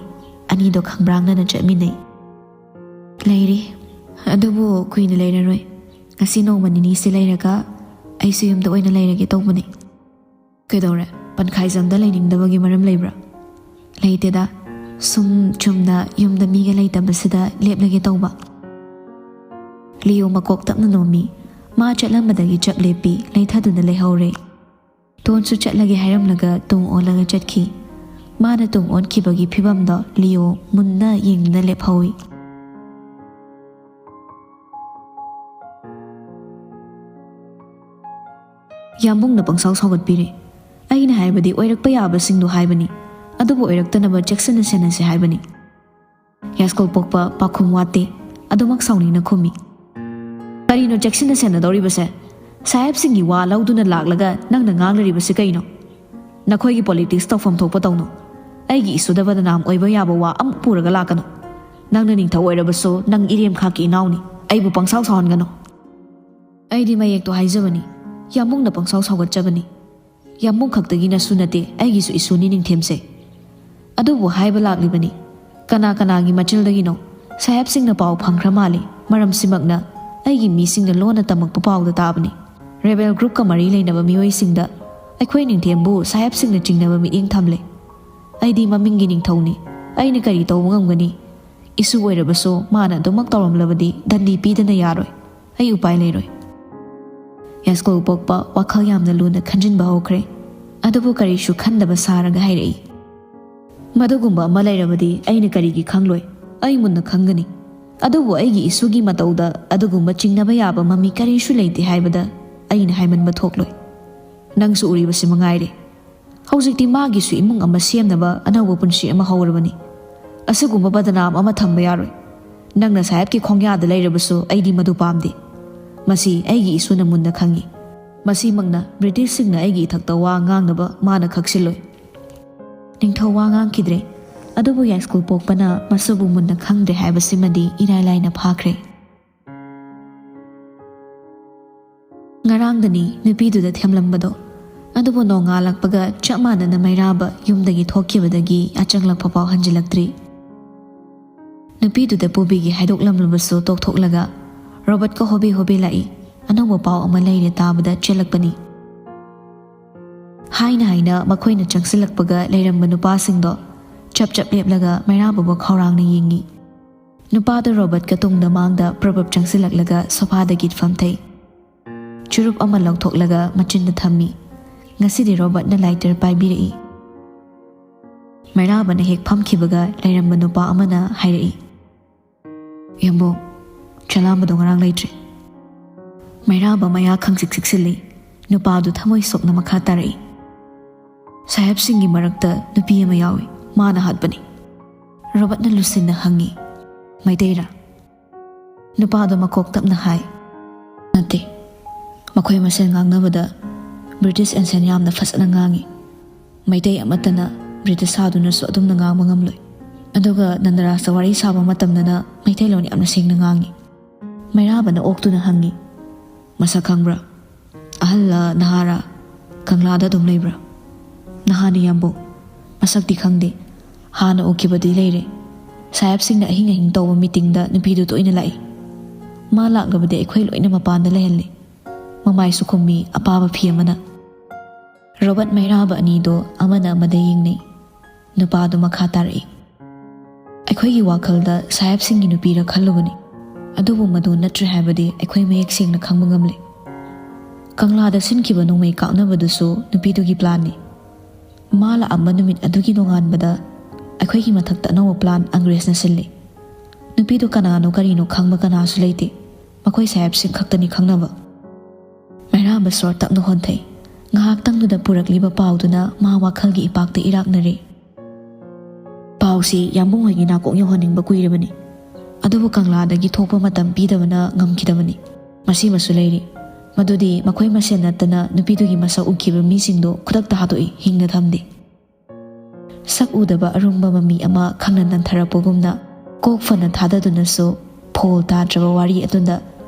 ꯑꯅꯤꯗꯣ ꯈꯪꯕ꯭ꯔꯥꯡꯅꯅ ꯆꯠꯃꯤꯟꯅꯩ꯫ "ꯂꯩꯔꯤ, ꯑꯗꯨꯕꯨ ꯀꯨꯏꯅ ꯂꯩꯔꯔꯣꯏ꯫ ꯉꯁꯤ ꯅꯣꯡꯃ ꯅꯤꯅꯤꯁꯤ ꯂꯩꯔꯒ ꯑꯩꯁꯨ ꯌꯨꯝꯗ ꯑꯣꯏꯅ ꯂꯩꯔꯒꯦ ꯇꯧꯕꯅꯤ꯫" "ꯀꯩꯗꯧꯔꯦ? ꯄꯟꯈꯥꯏꯖꯝꯗ ꯂꯩꯅꯤꯡꯗꯕꯒꯤ ꯃꯔꯝ ꯂꯩꯕ꯭ꯔꯥ?" "ꯂꯩꯇꯦꯗ, ꯁꯨꯝ ꯆꯨꯝꯅ ꯌꯨꯝꯗ ꯃꯤꯒ ꯂꯩꯇꯕꯁꯤꯗ ꯂꯦꯞꯂꯒꯦ ꯇꯧꯕ꯫" ꯂꯤꯑꯣ ꯃꯀꯣꯛ ꯇꯞꯅ ꯅꯣꯝꯃꯤ꯫ ꯃꯥ ꯆꯠꯂꯝꯕꯗꯒꯤ ꯆꯞ ꯂꯦꯞꯄꯤ, ꯂꯩꯊꯗꯨꯅ ꯂꯩꯍꯧꯔꯦ꯫ ꯇꯣꯟꯁꯨ ꯆꯠꯂꯒꯦ ꯍꯥꯏꯔꯝꯂꯒ ꯇꯨꯡ ꯑꯣꯜꯂꯒ ꯆꯠꯈꯤ꯫ ꯃꯥꯅ ꯇꯨꯡ ꯑꯣꯟꯈꯤꯕꯒꯤ ꯐꯤꯕꯝꯗꯣ ꯂꯤꯑꯣ ꯃꯨꯟꯅ ꯌꯦꯡꯗꯨꯅ ꯂꯦꯞꯍꯧꯏ꯫ ꯌꯥꯝꯕꯨꯡꯅ ꯄꯪꯁꯥꯎ ꯁꯥꯎꯒꯠꯄꯤꯔꯦ꯫ "ꯑꯩꯅ ꯍꯥꯏꯕꯗꯤ ꯑꯣꯏꯔꯛꯄ ꯌꯥꯕꯁꯤꯡꯗꯣ ꯍꯥꯏꯕꯅꯤ, ꯑꯗꯨꯕꯨ ꯑꯣꯏꯔꯛꯇꯅꯕ ꯆꯦꯛꯁꯤꯟꯅ ꯁꯦꯟꯅꯁꯦ ꯍꯥꯏꯕꯅꯤ꯫" ꯌꯥꯏꯁ꯭ꯀꯨꯜ ꯄꯣꯛꯄ ꯄꯥꯈꯨꯝ ꯋꯥꯠꯇꯦ꯫ ꯑꯗꯨꯃꯛ ꯁꯥꯎꯅꯤꯡꯅ ꯈꯨꯝꯃꯤ꯫ "ꯀꯔꯤꯅꯣ ꯆꯦꯛꯁꯤꯟꯅ ꯁꯦꯟꯅꯗꯧꯔꯤꯕꯁꯦ? ꯁꯥꯍꯦꯕꯁꯤꯡꯒꯤ ꯋꯥ ꯂꯧꯗꯨꯅ ꯂꯥꯛꯂꯒ ꯅꯪꯅ ꯉꯥꯡꯂꯔꯤꯕꯁꯤ ꯀꯩꯅꯣ? ꯅꯈꯣꯏꯒꯤ ꯄꯣꯂꯤꯇꯤꯛꯁ ꯇꯧꯐꯝ ꯊꯣꯛꯄ ꯇꯧꯅꯨ꯫ ꯑꯩꯒꯤ ꯏꯁꯨꯗ ꯕꯗꯅꯥꯝ ꯑꯣꯏꯕ ꯌꯥꯕ ꯋꯥ ꯑꯃꯨꯛ ꯄꯨꯔꯒ ꯂꯥꯛꯀꯅꯨ꯫ ꯅꯪꯅ ꯅꯤꯡꯊꯧ ꯑꯣꯏꯔꯕꯁꯨ ꯅꯪ ꯏꯔꯦꯝꯈꯥꯛꯀꯤ ꯏꯅꯥꯎꯅꯤ꯫ ꯑꯩꯕꯨ ꯄꯪꯁꯥꯎ ꯁꯥꯎꯍꯟꯒꯅꯨ꯫" ꯑꯩꯗꯤ ꯃꯌꯦꯛꯇꯣ ꯍꯥꯏꯖꯕꯅꯤ꯫ ꯌꯥꯝꯕꯨꯡꯅ ꯄꯪꯁꯥꯎ ꯁꯥꯎꯒꯠꯆꯕꯅꯤ꯫ ꯌꯥꯝꯕꯨꯡ ꯈꯛꯇꯒꯤ ꯅꯁꯨ ꯅꯠꯇꯦ, ꯑꯩꯒꯤꯁꯨ ꯏꯁꯨꯅꯤ ꯅꯤꯡꯊꯦꯝꯁꯦ꯫ ꯑꯗꯨꯕꯨ ꯍꯥꯏꯕ ꯂꯥꯛꯂꯤꯕꯅꯤ꯫ ꯀꯅꯥ ꯀꯅꯥꯒꯤ ꯃꯆꯤꯜꯗꯒꯤꯅꯣ? ꯁꯥꯍꯦꯕꯁꯤꯡꯅ ꯄꯥꯎ ꯐꯪꯈ꯭ꯔ ꯃꯥꯜꯂꯤ꯫ ꯃꯔꯝꯁꯤꯃꯛꯅ ꯑꯩꯒꯤ ꯃꯤꯁꯤꯡꯅ ꯂꯣꯟꯅ ꯇꯝꯃꯛꯄ ꯄꯥꯎꯗ ꯇꯥꯕꯅꯤ꯫ ꯔꯦꯕꯦꯜ ꯒ꯭ꯔꯨꯞꯀ ꯃꯔꯤ ꯂꯩꯅꯕ ꯃꯤꯑꯣꯏꯁꯤꯡꯗ ꯑꯩꯈꯣꯏ ꯅꯤꯡꯊꯦꯝꯕꯨ ꯁꯥꯍꯦꯕꯁꯤꯡꯅ ꯆꯤꯡꯅꯕ ꯃꯤꯠꯌꯦꯡ ꯊꯝꯂꯦ꯫ ꯑꯩꯗꯤ ꯃꯃꯤꯡꯒꯤ ꯅꯤꯡꯊꯧꯅꯤ꯫ ꯑꯩꯅ ꯀꯔꯤ ꯇꯧꯕ ꯉꯝꯒꯅꯤ? ꯏꯁꯨ ꯑꯣꯏꯔꯕꯁꯨ ꯃꯥꯅ ꯑꯗꯨꯃꯛ ꯇꯧꯔꯝꯂꯕꯗꯤ ꯗꯟꯗꯤ ꯄꯤꯗꯅ ꯌꯥꯔꯣꯏ꯫ ꯑꯩ ꯎꯄꯥꯏ ꯂꯩꯔꯣꯏ꯫ ꯌꯥꯏꯁ꯭ꯀꯨꯜ ꯄꯣꯛꯄ ꯋꯥꯈꯜ ꯌꯥꯝꯅ ꯂꯨꯅ ꯈꯟꯖꯤꯟꯕ ꯍꯧꯈ꯭ꯔꯦ꯫ ꯑꯗꯨꯕꯨ ꯀꯔꯤꯁꯨ ꯈꯟꯗꯕ ꯁꯥꯔꯒ ꯍꯥꯏꯔꯛꯏ꯫ "ꯃꯗꯨꯒꯨꯝꯕ ꯑꯃ ꯂꯩꯔꯕꯗꯤ ꯑꯩꯅ ꯀꯔꯤꯒꯤ ꯈꯪꯂꯣꯏ? ꯑꯩ ꯃꯨꯟꯅ ꯈꯪꯒꯅꯤ꯫ ꯑꯗꯨꯕꯨ ꯑꯩꯒꯤ ꯏꯁꯨꯒꯤ ꯃꯇꯧꯗ ꯑꯗꯨꯒꯨꯝꯕ ꯆꯤꯡꯅꯕ ꯌꯥꯕ ꯃꯃꯤ ꯀꯔꯤꯁꯨ ꯂꯩꯇꯦ ꯍꯥꯏꯕꯗ ꯑꯩꯅ ꯍꯥꯏꯃꯟꯕ ꯊꯣꯛꯂꯣꯏ꯫ ꯅꯪꯁꯨ ꯎꯔꯤꯕꯁꯤ ꯃꯉꯥꯏꯔꯦ꯫ ꯍꯧꯖꯤꯛꯇꯤ ꯃꯥꯒꯤꯁꯨ ꯏꯃꯨꯡ ꯑꯃ ꯁꯦꯝꯅꯕ ꯑꯅꯧꯕ ꯄꯨꯟꯁꯤ ꯑꯃ ꯍꯧꯔꯕꯅꯤ꯫ ꯑꯁꯤꯒꯨꯝꯕ ꯕꯗꯅꯥꯝ ꯑꯃ ꯊꯝꯕ ꯌꯥꯔꯣꯏ꯫ ꯅꯪꯅ ꯁꯥꯍꯦꯕꯀꯤ ꯈꯣꯡꯌꯥꯗ ꯂꯩꯔꯕꯁꯨ ꯑꯩꯗꯤ ꯃꯗꯨ ꯄꯥꯝꯗꯦ꯫ ꯃꯁꯤ ꯑꯩꯒꯤ ꯏꯁꯨꯅ ꯃꯨꯟꯅ ꯈꯪꯏ꯫ ꯃꯁꯤꯃꯛꯅ ꯕ꯭ꯔꯤꯇꯤꯁꯁꯤꯡꯅ ꯑꯩꯒꯤ ꯏꯊꯛꯇ ꯋꯥ ꯉꯥꯡꯅꯕ ꯃꯥꯅ ꯈꯛꯆꯤꯜꯂꯣꯏ꯫" ꯅꯤꯡꯊꯧ ꯋꯥ ꯉꯥꯡꯈꯤꯗ꯭ꯔꯦ꯫ ꯑꯗꯨꯕꯨ ꯌꯥꯏꯁ꯭ꯀꯨꯜ ꯄꯣꯛꯄꯅ ꯃꯁꯨꯕꯨ ꯃꯨꯟꯅ ꯈꯪꯗ꯭ꯔꯦ ꯍꯥꯏꯕꯁꯤꯃꯗꯤ ꯏꯔꯥꯏ ꯂꯥꯏꯅ ꯐꯥꯈ꯭ꯔꯦ꯫ ꯉꯔꯥꯡꯗꯅꯤ ꯅꯨꯄꯤꯗꯨꯗ ꯊꯦꯝꯂꯝꯕꯗꯣ꯫ ꯑꯗꯨꯕꯨ ꯅꯣꯡꯉꯥꯜꯂꯛꯄꯒ ꯆꯞ ꯃꯥꯟꯅꯅ ꯃꯩꯔꯥꯕ ꯌꯨꯝꯗꯒꯤ ꯊꯣꯛꯈꯤꯕꯗꯒꯤ ꯑꯆꯪꯂꯛꯄ ꯐꯥꯎ ꯍꯟꯖꯤꯜꯂꯛꯇ꯭ꯔꯤ꯫ ꯅꯨꯄꯤꯗꯨꯗ ꯄꯨꯕꯤꯒꯦ ꯍꯥꯏꯗꯣꯛꯂꯝꯂꯕꯁꯨ ꯇꯣꯛꯊꯣꯛꯂꯒ ꯔꯣꯕꯔꯠꯀ ꯍꯣꯕꯦ ꯍꯣꯕꯦ ꯂꯥꯛꯏ꯫ "ꯑꯅꯧꯕ ꯄꯥꯎ ꯑꯃ ꯂꯩꯔꯦ" ꯇꯥꯕꯗ ꯆꯦꯜꯂꯛꯄꯅꯤ꯫ ꯍꯥꯏꯅ ꯍꯥꯏꯅ ꯃꯈꯣꯏꯅ ꯆꯪꯁꯤꯜꯂꯛꯄꯒ ꯂꯩꯔꯝꯕ ꯅꯨꯄꯥꯁꯤꯡꯗꯣ ꯆꯞ ꯆꯞ ꯂꯦꯞꯂꯒ ꯃꯩꯔꯥꯕꯕꯨ ꯈꯧꯔꯥꯡꯅ ꯌꯦꯡꯉꯤ꯫ ꯅꯨꯄꯥꯗꯨ ꯔꯣꯕꯔꯠꯀ ꯇꯨꯡꯗ ꯃꯥꯡꯗ ꯄ꯭ꯔꯕꯞ ꯆꯪꯁꯤꯜꯂꯛꯂꯒ ꯁꯣꯐꯥꯗꯒꯤ ꯐꯝꯊꯩ꯫ ꯆꯨꯔꯨꯞ ꯑꯃ ꯂꯧꯊꯣꯛꯂꯒ ꯃꯆꯤꯟꯗ ꯊꯝꯃꯤ꯫ ꯉꯁꯤꯗꯤ ꯔꯣꯕꯔꯠꯅ ꯂꯥꯏꯇꯔ ꯄꯥꯏꯕꯤꯔꯛꯏ꯫ ꯃꯩꯔꯥꯕꯅ ꯍꯦꯛ ꯐꯝꯈꯤꯕꯒ ꯂꯩꯔꯝꯕ ꯅꯨꯄꯥ ꯑꯃꯅ ꯍꯥꯏꯔꯛꯏ, "ꯌꯥꯝꯕꯨꯡ, ꯆꯂꯥꯝꯕꯗꯣ ꯉꯔꯥꯡ ꯂꯩꯇ꯭ꯔꯦ꯫" ꯃꯩꯔꯥꯕ ꯃꯌꯥ ꯈꯪꯆꯤꯛ ꯆꯤꯛꯁꯤꯜꯂꯤ꯫ ꯅꯨꯄꯥꯗꯨ ꯊꯃꯣꯏ ꯁꯣꯛꯅ ꯃꯈꯥ ꯇꯥꯔꯛꯏ, "ꯁꯥꯍꯦꯕꯁꯤꯡꯒꯤ ꯃꯔꯛꯇ ꯅꯨꯄꯤ ꯑꯃ ꯌꯥꯎꯏ꯫ ꯃꯥꯅ ꯍꯥꯠꯄꯅꯤ꯫" ꯔꯣꯕꯔꯠꯅ ꯂꯨꯁꯤꯟꯅ ꯍꯪꯉꯤ꯫ "ꯃꯩꯇꯩꯔꯥ?" ꯅꯨꯄꯥꯗꯣ ꯃꯀꯣꯛ ꯇꯞꯅ ꯍꯥꯏ꯫ "ꯅꯠꯇꯦ꯫ ꯃꯈꯣꯏ ꯃꯁꯦꯟ ꯉꯥꯡꯅꯕꯗ ꯕ꯭ꯔꯤꯇꯤꯁ ꯑꯦꯟꯁꯦꯟ ꯌꯥꯝꯅ ꯐꯖꯅ ꯉꯥꯡꯉꯤ꯫ ꯃꯩꯇꯩ ꯑꯃꯠꯇꯅ ꯕ꯭ꯔꯤꯇꯤꯁ ꯁꯥꯗꯨꯅꯁꯨ ꯑꯗꯨꯝꯅ ꯉꯥꯡꯕ ꯉꯝꯂꯣꯏ꯫ ꯑꯗꯨꯒ ꯅꯟꯗꯔꯥꯖꯇ ꯋꯥꯔꯤ ꯁꯥꯕ ꯃꯇꯝꯗꯅ ꯃꯩꯇꯩꯂꯣꯟ ꯌꯥꯝꯅ ꯁꯦꯡꯅ ꯉꯥꯡꯉꯤ꯫" ꯃꯩꯔꯥꯕꯅ ꯑꯣꯛꯇꯨꯅ ꯍꯪꯉꯤ꯫ "ꯃꯁꯛ ꯈꯪꯕ꯭ꯔꯥ? ꯑꯍꯜꯂ ꯅꯍꯥꯔꯥ? ꯀꯪꯂꯥꯗ ꯑꯗꯨꯝ ꯂꯩꯕ꯭ꯔꯥ?" "ꯅꯍꯥꯅꯤ ꯌꯥꯝꯕꯨꯡ꯫ ꯃꯁꯛꯇꯤ ꯈꯪꯗꯦ꯫ ꯍꯥꯟꯅ ꯎꯈꯤꯕꯗꯤ ꯂꯩꯔꯦ꯫ ꯁꯥꯍꯦꯕꯁꯤꯡꯅ ꯑꯍꯤꯡ ꯑꯍꯤꯡ ꯇꯧꯕ ꯃꯤꯇꯤꯡꯗ ꯅꯨꯄꯤꯗꯨ ꯇꯣꯏꯅ ꯂꯥꯛꯏ꯫ ꯃꯥ ꯂꯥꯛꯂꯕꯗꯤ ꯑꯩꯈꯣꯏ ꯂꯣꯏꯅ ꯃꯄꯥꯟꯗ ꯂꯩꯍꯜꯂꯤ꯫" ꯃꯃꯥꯏꯁꯨ ꯈꯨꯝꯃꯤ ꯑꯄꯥꯕ ꯐꯤ ꯑꯃꯅ꯫ ꯔꯣꯕꯔꯠ ꯃꯩꯔꯥꯕ ꯑꯅꯤꯗꯣ ꯑꯃꯅ ꯑꯃꯗ ꯌꯦꯡꯅꯩ꯫ ꯅꯨꯄꯥꯗꯨ ꯃꯈꯥ ꯇꯥꯔꯛꯏ꯫ "ꯑꯩꯈꯣꯏꯒꯤ ꯋꯥꯈꯜꯗ ꯁꯥꯍꯦꯕꯁꯤꯡꯒꯤ ꯅꯨꯄꯤꯔ ꯈꯜꯂꯨꯕꯅꯤ꯫ ꯑꯗꯨꯕꯨ ꯃꯗꯨ ꯅꯠꯇ꯭ꯔꯦ ꯍꯥꯏꯕꯗꯤ ꯑꯩꯈꯣꯏ ꯃꯌꯦꯛ ꯁꯦꯡꯅ ꯈꯪꯕ ꯉꯝꯂꯦ꯫ ꯀꯪꯂꯥꯗ ꯁꯤꯟꯈꯤꯕ ꯅꯣꯡꯃꯩ ꯀꯥꯞꯅꯕꯗꯨꯁꯨ ꯅꯨꯄꯤꯗꯨꯒꯤ ꯄ꯭ꯂꯥꯟꯅꯤ꯫ ꯃꯥ ꯂꯥꯛꯑꯝꯕ ꯅꯨꯃꯤꯠ ꯑꯗꯨꯒꯤ ꯅꯣꯡꯉꯥꯟꯕꯗ ꯑꯩꯈꯣꯏꯒꯤ ꯃꯊꯛꯇ ꯑꯅꯧꯕ ꯄ꯭ꯂꯥꯟ ꯑꯪꯒ꯭ꯔꯦꯖꯅ ꯁꯤꯜꯂꯤ꯫ ꯅꯨꯄꯤꯗꯨ ꯀꯅꯥꯅꯣ ꯀꯔꯤꯅꯣ ꯈꯪꯕ ꯀꯅꯥꯁꯨ ꯂꯩꯇꯦ꯫ ꯃꯈꯣꯏ ꯁꯥꯍꯦꯕꯁꯤꯡ ꯈꯛꯇꯅꯤ ꯈꯪꯅꯕ꯫" ꯃꯩꯔꯥꯕ ꯁꯣꯔ ꯇꯞꯅ ꯍꯣꯟꯊꯩ꯫ ꯉꯥꯏꯍꯥꯛꯇꯪꯗꯨꯗ ꯄꯨꯔꯛꯂꯤꯕ ꯄꯥꯎꯗꯨꯅ ꯃꯥ ꯋꯥꯈꯜꯒꯤ ꯏꯄꯥꯛꯇ ꯏꯔꯥꯛꯅꯔꯦ꯫ "ꯄꯥꯎꯁꯤ ꯌꯥꯝꯕꯨꯡ ꯍꯣꯏꯒꯤ ꯅꯥꯀꯣꯡ ꯌꯧꯍꯟꯅꯤꯡꯕ ꯀꯨꯏꯔꯕꯅꯤ꯫ ꯑꯗꯨꯕꯨ ꯀꯪꯂꯥꯗꯒꯤ ꯊꯣꯛꯄ ꯃꯇꯝ ꯄꯤꯗꯕꯅ ꯉꯝꯈꯤꯗꯕꯅꯤ꯫ ꯃꯁꯤꯃꯁꯨ ꯂꯩꯔꯤ꯫ ꯃꯗꯨꯗꯤ ꯃꯈꯣꯏ ꯃꯁꯦꯟ ꯅꯠꯇꯅ ꯅꯨꯄꯤꯗꯨꯒꯤ ꯃꯁꯛ ꯎꯈꯤꯕ ꯃꯤꯁꯤꯡꯗꯨ ꯈꯨꯗꯛꯇ ꯍꯥꯠꯇꯣꯛꯏ, ꯍꯤꯡꯅ ꯊꯝꯗꯦ꯫" ꯁꯛ ꯎꯗꯕ ꯑꯔꯨꯝꯕ ꯃꯃꯤ ꯑꯃ ꯈꯪꯅ ꯅꯟꯊꯔꯛꯄꯒꯨꯝꯅ ꯀꯣꯛ ꯐꯅ ꯊꯥꯗꯗꯨꯅꯁꯨ ꯐꯣꯜ ꯇꯥꯗ꯭ꯔꯕ ꯋꯥꯔꯤ ꯑꯗꯨꯗ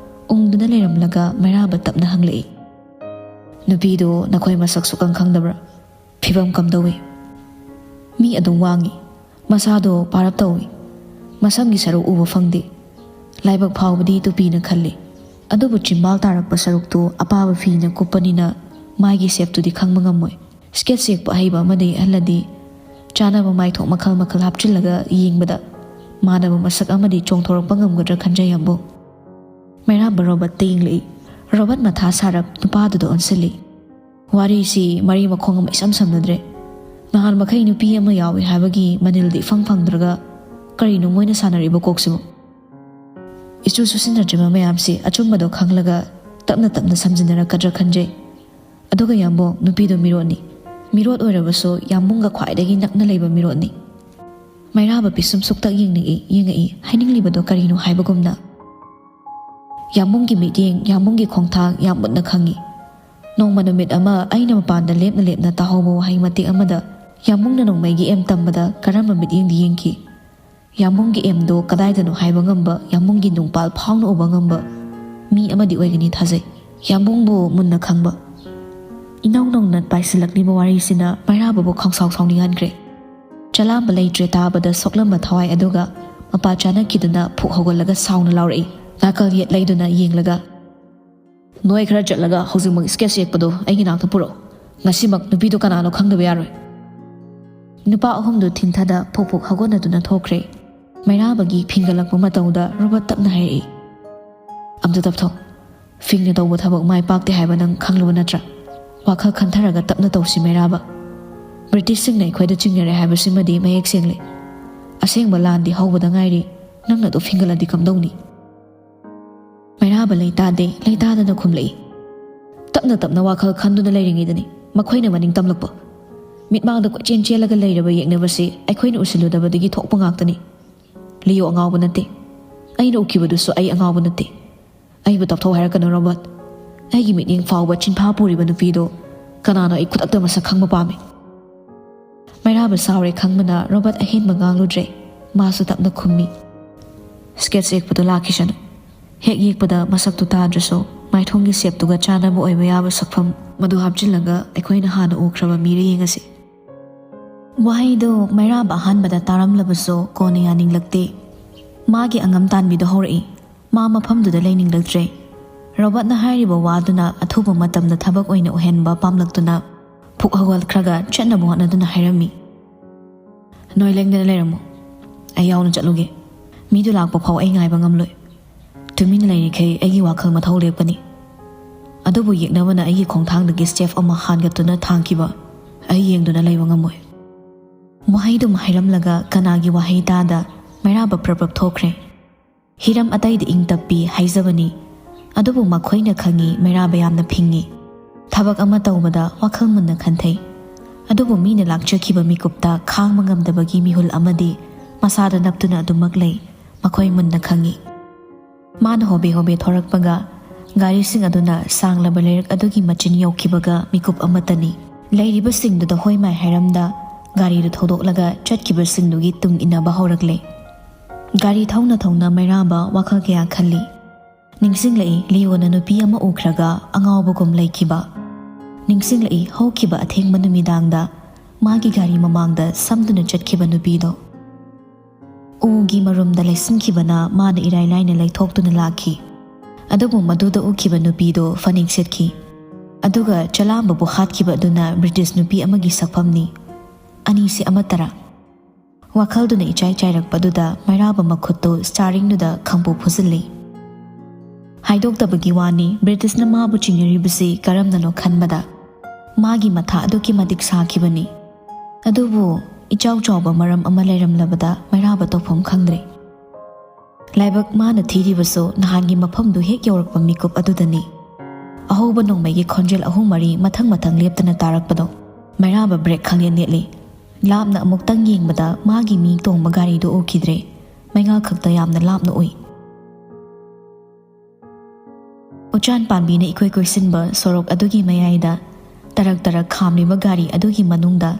ꯎꯪꯗꯨꯅ ꯂꯩꯔꯝꯂꯒ ꯃꯩꯔꯥꯕ ꯇꯞꯅ ꯍꯪꯂꯛꯏ꯫ "ꯅꯨꯄꯤꯗꯨ ꯅꯈꯣꯏ ꯃꯁꯛ ꯁꯨꯛꯈꯪ ꯈꯪꯗꯕ꯭ꯔꯥ? ꯐꯤꯕꯝ ꯀꯝꯗꯧꯏ?" "ꯃꯤ ꯑꯗꯨꯝ ꯋꯥꯡꯉꯤ꯫ ꯃꯁꯥꯗꯣ ꯄꯥꯔꯞ ꯇꯧꯏ꯫ ꯃꯁꯝꯒꯤ ꯁꯔꯨꯛ ꯎꯕ ꯐꯪꯗꯦ꯫ ꯂꯥꯏꯕꯛ ꯐꯥꯎꯕꯗꯤ ꯇꯨꯄꯤꯅ ꯈꯜꯂꯤ꯫ ꯑꯗꯨꯕꯨ ꯆꯤꯝꯕꯥꯜ ꯇꯥꯔꯛꯄ ꯁꯔꯨꯛꯇꯨ ꯑꯄꯥꯕ ꯐꯤꯅ ꯀꯨꯞꯄꯅꯤꯅ ꯃꯥꯒꯤ ꯁꯦꯞꯇꯨꯗꯤ ꯈꯪꯕ ꯉꯝꯃꯣꯏ꯫ ꯁ꯭ꯀꯦꯠꯁ ꯌꯦꯛꯄ ꯑꯍꯩꯕ ꯑꯃꯗ ꯌꯦꯛꯍꯜꯂꯗꯤ ꯆꯥꯅꯕ ꯃꯥꯏꯊꯣꯡ ꯃꯈꯜ ꯃꯈꯜ ꯍꯥꯞꯆꯤꯜꯂꯒ ꯌꯦꯡꯕꯗ ꯃꯥꯟꯅꯕ ꯃꯁꯛ ꯑꯃꯗꯤ ꯆꯣꯡꯊꯣꯔꯛꯄ ꯉꯝꯒꯗ꯭ꯔꯥ ꯈꯟꯖꯩ ꯌꯥꯝꯕꯨꯡ꯫" ꯃꯩꯔꯥꯕ ꯔꯣꯕꯔꯠꯇ ꯌꯦꯡꯂꯛꯏ꯫ ꯔꯣꯕꯔꯠ ꯃꯊꯥ ꯁꯥꯔꯞ ꯅꯨꯄꯥꯗꯨꯗ ꯑꯣꯟꯁꯤꯜꯂꯤ꯫ "ꯋꯥꯔꯤꯁꯤ ꯃꯔꯤ ꯃꯈꯣꯡ ꯑꯃ ꯏꯁꯝ ꯁꯝꯅꯗ꯭ꯔꯦ꯫ ꯅꯍꯥꯟ ꯃꯈꯩ ꯅꯨꯄꯤ ꯑꯃ ꯌꯥꯎꯏ ꯍꯥꯏꯕꯒꯤ ꯃꯅꯤꯜꯗꯤ ꯏꯐꯪ ꯐꯪꯗ꯭ꯔꯒ ꯀꯔꯤꯅꯣ ꯃꯣꯏꯅ ꯁꯥꯟꯅꯔꯤꯕ ꯀꯣꯛꯁꯤꯕꯨ?" "ꯏꯆꯨ ꯆꯨꯁꯤꯟꯅꯗ꯭ꯔꯤꯕ ꯃꯌꯥꯝꯁꯤ ꯑꯆꯨꯝꯕꯗꯣ ꯈꯪꯂꯒ ꯇꯞꯅ ꯇꯞꯅ ꯁꯝꯖꯤꯟꯅꯔꯛꯀꯗ꯭ꯔꯥ ꯈꯟꯖꯩ꯫ ꯑꯗꯨꯒ ꯌꯥꯝꯕꯨꯡ, ꯅꯨꯄꯤꯗꯣ ꯃꯤꯔꯣꯠꯅꯤ꯫ ꯃꯤꯔꯣꯠ ꯑꯣꯏꯔꯕꯁꯨ ꯌꯥꯝꯕꯨꯡꯒ ꯈ꯭ꯋꯥꯏꯗꯒꯤ ꯅꯛꯅ ꯂꯩꯕ ꯃꯤꯔꯣꯠꯅꯤ꯫" ꯃꯩꯔꯥꯕ ꯄꯤꯁꯨꯝ ꯁꯨꯛꯇꯛ ꯌꯦꯡꯅꯤꯡꯏ, ꯌꯦꯡꯉꯛꯏ, ꯍꯥꯏꯅꯤꯡꯂꯤꯕꯗꯣ ꯀꯔꯤꯅꯣ ꯍꯥꯏꯕꯒꯨꯝꯅ꯫ ꯌꯥꯝꯕꯨꯡꯒꯤ ꯃꯤꯠꯌꯦꯡ, ꯌꯥꯝꯕꯨꯡꯒꯤ ꯈꯣꯡꯊꯥꯡ ꯌꯥꯝ ꯃꯨꯟꯅ ꯈꯪꯏ꯫ ꯅꯣꯡꯃ ꯅꯨꯃꯤꯠ ꯑꯃ ꯑꯩꯅ ꯃꯄꯥꯟꯗ ꯂꯦꯞꯅ ꯂꯦꯞꯅ ꯇꯥꯍꯧꯕ ꯋꯥꯍꯩ ꯃꯇꯦꯛ ꯑꯃꯗ ꯌꯥꯝꯕꯨꯡꯅ ꯅꯣꯡꯃꯩꯒꯤ ꯑꯦꯝ ꯇꯝꯕꯗ ꯀꯔꯝꯕ ꯃꯤꯠꯌꯦꯡꯗꯤ ꯌꯦꯡꯈꯤ? ꯌꯥꯝꯕꯨꯡꯒꯤ ꯑꯦꯝꯗꯣ ꯀꯗꯥꯏꯗꯅꯣ ꯍꯥꯏꯕ ꯉꯝꯕ, ꯌꯥꯝꯕꯨꯡꯒꯤ ꯅꯨꯡꯄꯥꯜ ꯐꯥꯎꯅ ꯎꯕ ꯉꯝꯕ ꯃꯤ ꯑꯃꯗꯤ ꯑꯣꯏꯒꯅꯤ ꯊꯥꯖꯩ꯫ ꯌꯥꯝꯕꯨꯡꯕꯨ ꯃꯨꯟꯅ ꯈꯪꯕ꯫ ꯏꯅꯧ ꯅꯧꯅ ꯄꯥꯏꯁꯤꯜꯂꯛꯂꯤꯕ ꯋꯥꯔꯤꯁꯤꯅ ꯃꯩꯔꯥꯕꯕꯨ ꯈꯪꯁꯥꯎ ꯁꯥꯎꯅꯤꯡꯍꯟꯈ꯭ꯔꯦ꯫ ꯆꯂꯥꯝꯕ ꯂꯩꯇ꯭ꯔꯦ ꯇꯥꯕꯗ ꯁꯣꯛꯂꯝꯕ ꯊꯋꯥꯏ ꯑꯗꯨꯒ ꯃꯄꯥ ꯆꯥꯅꯈꯤꯗꯨꯅ ꯐꯨꯛ ꯍꯧꯒꯠꯂꯒ ꯁꯥꯎꯅ ꯂꯥꯎꯔꯛꯏ꯫ ꯅꯥꯀꯜ ꯌꯦꯠ ꯂꯩꯗꯨꯅ ꯌꯦꯡꯂꯒ, "ꯅꯣꯏ ꯈꯔ ꯆꯠꯂꯒ ꯍꯧꯖꯤꯛꯃꯛ ꯁ꯭ꯀꯦꯠꯁ ꯌꯦꯛꯄꯗꯣ ꯑꯩꯒꯤ ꯅꯥꯛꯇ ꯄꯨꯔꯛꯑꯣ꯫ ꯉꯁꯤꯃꯛ ꯅꯨꯄꯤꯗꯣ ꯀꯅꯥꯅꯣ ꯈꯪꯗꯕ ꯌꯥꯔꯣꯏ꯫" ꯅꯨꯄꯥ ꯑꯍꯨꯝꯗꯨ ꯊꯤꯟꯊꯗ ꯐꯨꯛ ꯐꯨꯛ ꯍꯧꯒꯠꯅꯗꯨꯅ ꯊꯣꯛꯈ꯭ꯔꯦ꯫ ꯃꯩꯔꯥꯕꯒꯤ ꯐꯤꯡꯒꯠꯂꯛꯄ ꯃꯇꯧꯗ ꯔꯣꯕꯔꯠ ꯇꯞꯅ ꯍꯥꯏꯔꯛꯏ, "ꯑꯝꯇ ꯇꯞꯊꯧ꯫ ꯐꯤꯡꯅ ꯇꯧꯕ ꯊꯕꯛ ꯃꯥꯏ ꯄꯥꯛꯇꯦ ꯍꯥꯏꯕ ꯅꯪ ꯈꯪꯂꯕ ꯅꯠꯇ꯭ꯔꯥ? ꯋꯥꯈꯜ ꯈꯟꯊꯔꯒ ꯇꯞꯅ ꯇꯧꯁꯤ ꯃꯩꯔꯥꯕ꯫ ꯕ꯭ꯔꯤꯇꯤꯁꯁꯤꯡꯅ ꯑꯩꯈꯣꯏꯗ ꯆꯤꯡꯅꯔꯦ ꯍꯥꯏꯕꯁꯤꯃꯗꯤ ꯃꯌꯦꯛ ꯁꯦꯡꯂꯦ꯫ ꯑꯁꯦꯡꯕ ꯂꯥꯟꯗꯤ ꯍꯧꯕꯗ ꯉꯥꯏꯔꯤ꯫ ꯅꯪꯅ ꯑꯗꯨ ꯐꯤꯡꯒꯠꯂꯗꯤ ꯀꯝꯗꯧꯅꯤ?" ꯃꯩꯔꯥꯕ ꯂꯩꯇꯥꯗꯦ, ꯂꯩꯇꯥꯗꯅ ꯈꯨꯝꯂꯛꯏ, "ꯇꯞꯅ ꯇꯞꯅ ꯋꯥꯈꯜ ꯈꯟꯗꯨꯅ ꯂꯩꯔꯤꯉꯩꯗꯅꯤ ꯃꯈꯣꯏꯅ ꯃꯅꯤꯡ ꯇꯝꯂꯛꯄ꯫ ꯃꯤꯠꯃꯥꯡꯗ ꯀꯣꯏꯆꯦꯟ ꯆꯦꯜꯂꯒ ꯂꯩꯔꯕ ꯌꯦꯛꯅꯕꯁꯤ ꯑꯩꯈꯣꯏꯅ ꯎꯁꯤꯜꯂꯨꯗꯕꯗꯒꯤ ꯊꯣꯛꯄ ꯉꯥꯛꯇꯅꯤ꯫ ꯂꯤꯌꯣ ꯑꯉꯥꯎꯕ ꯅꯠꯇꯦ꯫ ꯑꯩꯅ ꯎꯈꯤꯕꯗꯨꯁꯨ ꯑꯩ ꯑꯉꯥꯎꯕ ꯅꯠꯇꯦ꯫ ꯑꯩꯕꯨ ꯇꯞꯊꯧ ꯍꯥꯏꯔꯛꯀꯅꯨ, ꯔꯣꯕꯔꯠ꯫ ꯑꯩꯒꯤ ꯃꯤꯠꯌꯦꯡ ꯐꯥꯎꯕ ꯆꯤꯟꯐꯥ ꯄꯨꯔꯤꯕ ꯅꯨꯄꯤꯗꯣ ꯀꯅꯥꯅꯣ ꯑꯩ ꯈꯨꯗꯛꯇ ꯃꯁꯛ ꯈꯪꯕ ꯄꯥꯝꯃꯤ꯫" ꯃꯩꯔꯥꯕ ꯁꯥꯎꯔꯦ ꯈꯪꯕꯅ ꯔꯣꯕꯔꯠ ꯑꯍꯦꯟꯕ ꯉꯥꯡꯂꯨꯗ꯭ꯔꯦ꯫ ꯃꯥꯁꯨ ꯇꯞꯅ ꯈꯨꯝꯃꯤ, "ꯁ꯭ꯀꯦꯠꯁ ꯌꯦꯛꯄꯗꯣ ꯂꯥꯛꯈꯤꯁꯅꯨ꯫ ꯍꯦꯛ ꯌꯦꯛꯄꯗ ꯃꯁꯛꯇꯨ ꯇꯥꯗ꯭ꯔꯁꯨ ꯃꯥꯏꯊꯣꯡꯒꯤ ꯁꯦꯞꯇꯨꯒ ꯆꯥꯟꯅꯕ ꯑꯣꯏꯕ ꯌꯥꯕ ꯁꯛꯐꯝ ꯃꯗꯨ ꯍꯥꯞꯆꯤꯜꯂꯒ ꯑꯩꯈꯣꯏꯅ ꯍꯥꯟꯅ ꯎꯈ꯭ꯔꯕ ꯃꯤꯔ ꯌꯦꯡꯉꯁꯤ꯫" ꯋꯥꯍꯩꯗꯨ ꯃꯩꯔꯥꯕ ꯑꯍꯥꯟꯕꯗ ꯇꯥꯔꯝꯂꯕꯁꯨ ꯀꯣꯟꯅ ꯌꯥꯅꯤꯡꯂꯛꯇꯦ꯫ ꯃꯥꯒꯤ ꯑꯉꯝ ꯇꯥꯟꯕꯤꯗꯨ ꯍꯧꯔꯛꯏ꯫ ꯃꯥ ꯃꯐꯝꯗꯨꯗ ꯂꯩꯅꯤꯡꯂꯛꯇ꯭ꯔꯦ꯫ ꯔꯣꯕꯔꯠꯅ ꯍꯥꯏꯔꯤꯕ ꯋꯥꯗꯨꯅ ꯑꯊꯨꯕ ꯃꯇꯝꯗ ꯊꯕꯛ ꯑꯣꯏꯅ ꯑꯣꯏꯍꯟꯕ ꯄꯥꯝꯂꯛꯇꯨꯅ ꯐꯨꯛ ꯍꯧꯒꯠꯈ꯭ꯔꯒ ꯆꯠꯅꯕ ꯍꯣꯠꯅꯗꯨꯅ ꯍꯥꯏꯔꯝꯃꯤ, "ꯅꯣꯏ ꯂꯦꯡꯗꯅ ꯂꯩꯔꯝꯃꯨ꯫ ꯑꯩ ꯌꯥꯎꯅ ꯆꯠꯂꯨꯒꯦ꯫ ꯃꯤꯗꯨ ꯂꯥꯛꯄ ꯐꯥꯎ ꯑꯩ ꯉꯥꯏꯕ ꯉꯝꯂꯣꯏ꯫ ꯇꯨꯃꯤꯟꯅ ꯂꯩꯔꯤꯈꯩ ꯑꯩꯒꯤ ꯋꯥꯈꯜ ꯃꯊꯧ ꯂꯦꯞꯀꯅꯤ꯫ ꯑꯗꯨꯕꯨ ꯌꯦꯛꯅꯕꯅ ꯑꯩꯒꯤ ꯈꯣꯡꯊꯥꯡꯗꯒꯤ ꯁ꯭ꯇꯦꯞ ꯑꯃ ꯍꯥꯟꯒꯠꯇꯨꯅ ꯊꯥꯡꯈꯤꯕ ꯑꯩ ꯌꯦꯡꯗꯨꯅ ꯂꯩꯕ ꯉꯝꯃꯣꯏ꯫" ꯋꯥꯍꯩꯗꯨꯃ ꯍꯥꯏꯔꯝꯂꯒ ꯀꯅꯥꯒꯤ ꯋꯥꯍꯩ ꯇꯥꯗ ꯃꯩꯔꯥꯕ ꯄ꯭ꯔꯞ ꯄ꯭ꯔꯞ ꯊꯣꯛꯈ꯭ꯔꯦ꯫ ꯍꯤꯔꯝ ꯑꯇꯩꯗ ꯏꯪ ꯇꯞꯄꯤ ꯍꯥꯏꯖꯕꯅꯤ, ꯑꯗꯨꯕꯨ ꯃꯈꯣꯏꯅ ꯈꯪꯏ ꯃꯩꯔꯥꯕ ꯌꯥꯝꯅ ꯐꯤꯡꯏ꯫ ꯊꯕꯛ ꯑꯃ ꯇꯧꯕꯗ ꯋꯥꯈꯜ ꯃꯨꯟꯅ ꯈꯟꯊꯩ꯫ ꯑꯗꯨꯕꯨ ꯃꯤꯅ ꯂꯥꯛꯆꯈꯤꯕ ꯃꯤꯀꯨꯞꯇ ꯈꯥꯡꯕ ꯉꯝꯗꯕꯒꯤ ꯃꯤꯍꯨꯜ ꯑꯃꯗꯤ ꯃꯁꯥꯗ ꯅꯞꯇꯨꯅ ꯑꯗꯨꯃꯛ ꯂꯩ, ꯃꯈꯣꯏ ꯃꯨꯟꯅ ꯈꯪꯏ꯫ ꯃꯥꯅ ꯍꯣꯕꯦ ꯍꯣꯕꯦ ꯊꯣꯔꯛꯄꯒ ꯒꯥꯔꯤꯁꯤꯡ ꯑꯗꯨꯅ ꯁꯥꯡꯂꯕ ꯂꯩꯔꯛ ꯑꯗꯨꯒꯤ ꯃꯆꯤꯟ ꯌꯧꯈꯤꯕꯒ ꯃꯤꯀꯨꯞ ꯑꯃꯠꯇꯅꯤ꯫ ꯂꯩꯔꯤꯕꯁꯤꯡꯗꯨꯗ ꯍꯣꯏ ꯃꯥꯏ ꯍꯥꯏꯔꯝꯗ ꯒꯥꯔꯤꯗꯨ ꯊꯧꯗꯣꯛꯂꯒ ꯆꯠꯈꯤꯕꯁꯤꯡꯗꯨꯒꯤ ꯇꯨꯡ ꯏꯟꯅꯕ ꯍꯧꯔꯛꯂꯦ꯫ ꯒꯥꯔꯤ ꯊꯧꯅ ꯊꯧꯅ ꯃꯩꯔꯥꯕ ꯋꯥꯈꯜ ꯀꯌꯥ ꯈꯜꯂꯤ꯫ ꯅꯤꯡꯁꯤꯡꯂꯛꯏ ꯂꯤꯌꯣꯅ ꯅꯨꯄꯤ ꯑꯃ ꯎꯈ꯭ꯔꯒ ꯑꯉꯥꯎꯕꯒꯨꯝ ꯂꯩꯈꯤꯕ꯫ ꯅꯤꯡꯁꯤꯡꯂꯛꯏ ꯍꯧꯈꯤꯕ ꯑꯊꯦꯡꯕ ꯅꯨꯃꯤꯗꯥꯡꯗ ꯃꯥꯒꯤ ꯒꯥꯔꯤ ꯃꯃꯥꯡꯗ ꯁꯝꯗꯨꯅ ꯆꯠꯈꯤꯕ ꯅꯨꯄꯤꯗꯣ꯫ ꯎꯒꯤ ꯃꯔꯨꯝꯗ ꯂꯩꯁꯤꯟꯈꯤꯕꯅ ꯃꯥꯅ ꯏꯔꯥꯏ ꯂꯥꯏꯅ ꯂꯩꯊꯣꯛꯇꯨꯅ ꯂꯥꯛꯈꯤ꯫ ꯑꯗꯨꯕꯨ ꯃꯗꯨꯗ ꯎꯈꯤꯕ ꯅꯨꯄꯤꯗꯣ ꯐꯅꯦꯛ ꯁꯦꯠꯈꯤ꯫ ꯑꯗꯨꯒ ꯆꯂꯥꯝꯕꯕꯨ ꯍꯥꯠꯈꯤꯕ ꯑꯗꯨꯅ ꯕ꯭ꯔꯤꯇꯤꯁ ꯅꯨꯄꯤ ꯑꯃꯒꯤ ꯁꯛꯐꯝꯅꯤ꯫ ꯑꯅꯤꯁꯤ ꯑꯃꯠꯇꯔꯥ? ꯋꯥꯈꯜꯗꯨꯅ ꯏꯆꯥꯏ ꯆꯥꯏꯔꯛꯄꯗꯨꯗ ꯃꯩꯔꯥꯕ ꯃꯈꯨꯠꯇꯨ ꯁ꯭ꯇꯥꯔꯤꯡꯗꯨꯗ ꯈꯪꯄꯨ ꯐꯨꯖꯤꯜꯂꯤ꯫ ꯍꯥꯏꯗꯣꯛꯇꯕꯒꯤ ꯋꯥꯅꯤ, ꯕ꯭ꯔꯤꯇꯤꯁꯅ ꯃꯥꯕꯨ ꯆꯤꯡꯅꯔꯤꯕꯁꯤ ꯀꯔꯝꯅꯅꯣ ꯈꯟꯕꯗ ꯃꯥꯒꯤ ꯃꯊꯥ ꯑꯗꯨꯛꯀꯤ ꯃꯇꯤꯛ ꯁꯥꯈꯤꯕꯅꯤ꯫ ꯑꯗꯨꯕꯨ ꯏꯆꯥꯎ ꯆꯥꯎꯕ ꯃꯔꯝ ꯑꯃ ꯂꯩꯔꯝꯂꯕꯗ ꯃꯩꯔꯥꯕ ꯇꯧꯐꯝ ꯈꯪꯗ꯭ꯔꯦ꯫ ꯂꯥꯏꯕꯛ ꯃꯥꯅ ꯊꯤꯔꯤꯕꯁꯨ ꯅꯍꯥꯟꯒꯤ ꯃꯐꯝꯗꯨ ꯍꯦꯛ ꯌꯧꯔꯛꯄ ꯃꯤꯀꯨꯞ ꯑꯗꯨꯗꯅꯤ꯫ ꯑꯍꯧꯕ ꯅꯣꯡꯃꯩꯒꯤ ꯈꯣꯟꯖꯦꯜ ꯑꯍꯨꯝ ꯃꯔꯤ ꯃꯊꯪ ꯃꯊꯪ ꯂꯦꯞꯇꯅ ꯇꯥꯔꯛꯄꯗꯣ꯫ ꯃꯩꯔꯥꯕ ꯕ꯭ꯔꯦꯛ ꯈꯪꯂꯦꯟ ꯅꯦꯠꯂꯤ꯫ ꯂꯥꯞꯅ ꯑꯃꯨꯛꯇꯪ ꯌꯦꯡꯕꯗ ꯃꯥꯒꯤ ꯃꯤ ꯇꯣꯡꯕ ꯒꯥꯔꯤꯗꯨ ꯎꯈꯤꯗ꯭ꯔꯦ꯫ ꯃꯩꯉꯥꯜ ꯈꯛꯇ ꯌꯥꯝꯅ ꯂꯥꯞꯅ ꯎꯏ꯫ ꯎꯆꯥꯟ ꯄꯥꯝꯕꯤꯅ ꯏꯀꯣꯏ ꯀꯣꯏꯁꯤꯟꯕ ꯁꯣꯔꯣꯛ ꯑꯗꯨꯒꯤ ꯃꯌꯥꯏꯗ ꯇꯔꯛ ꯇꯔꯛ ꯈꯥꯝꯂꯤꯕ ꯒꯥꯔꯤ ꯑꯗꯨꯒꯤ ꯃꯅꯨꯡꯗ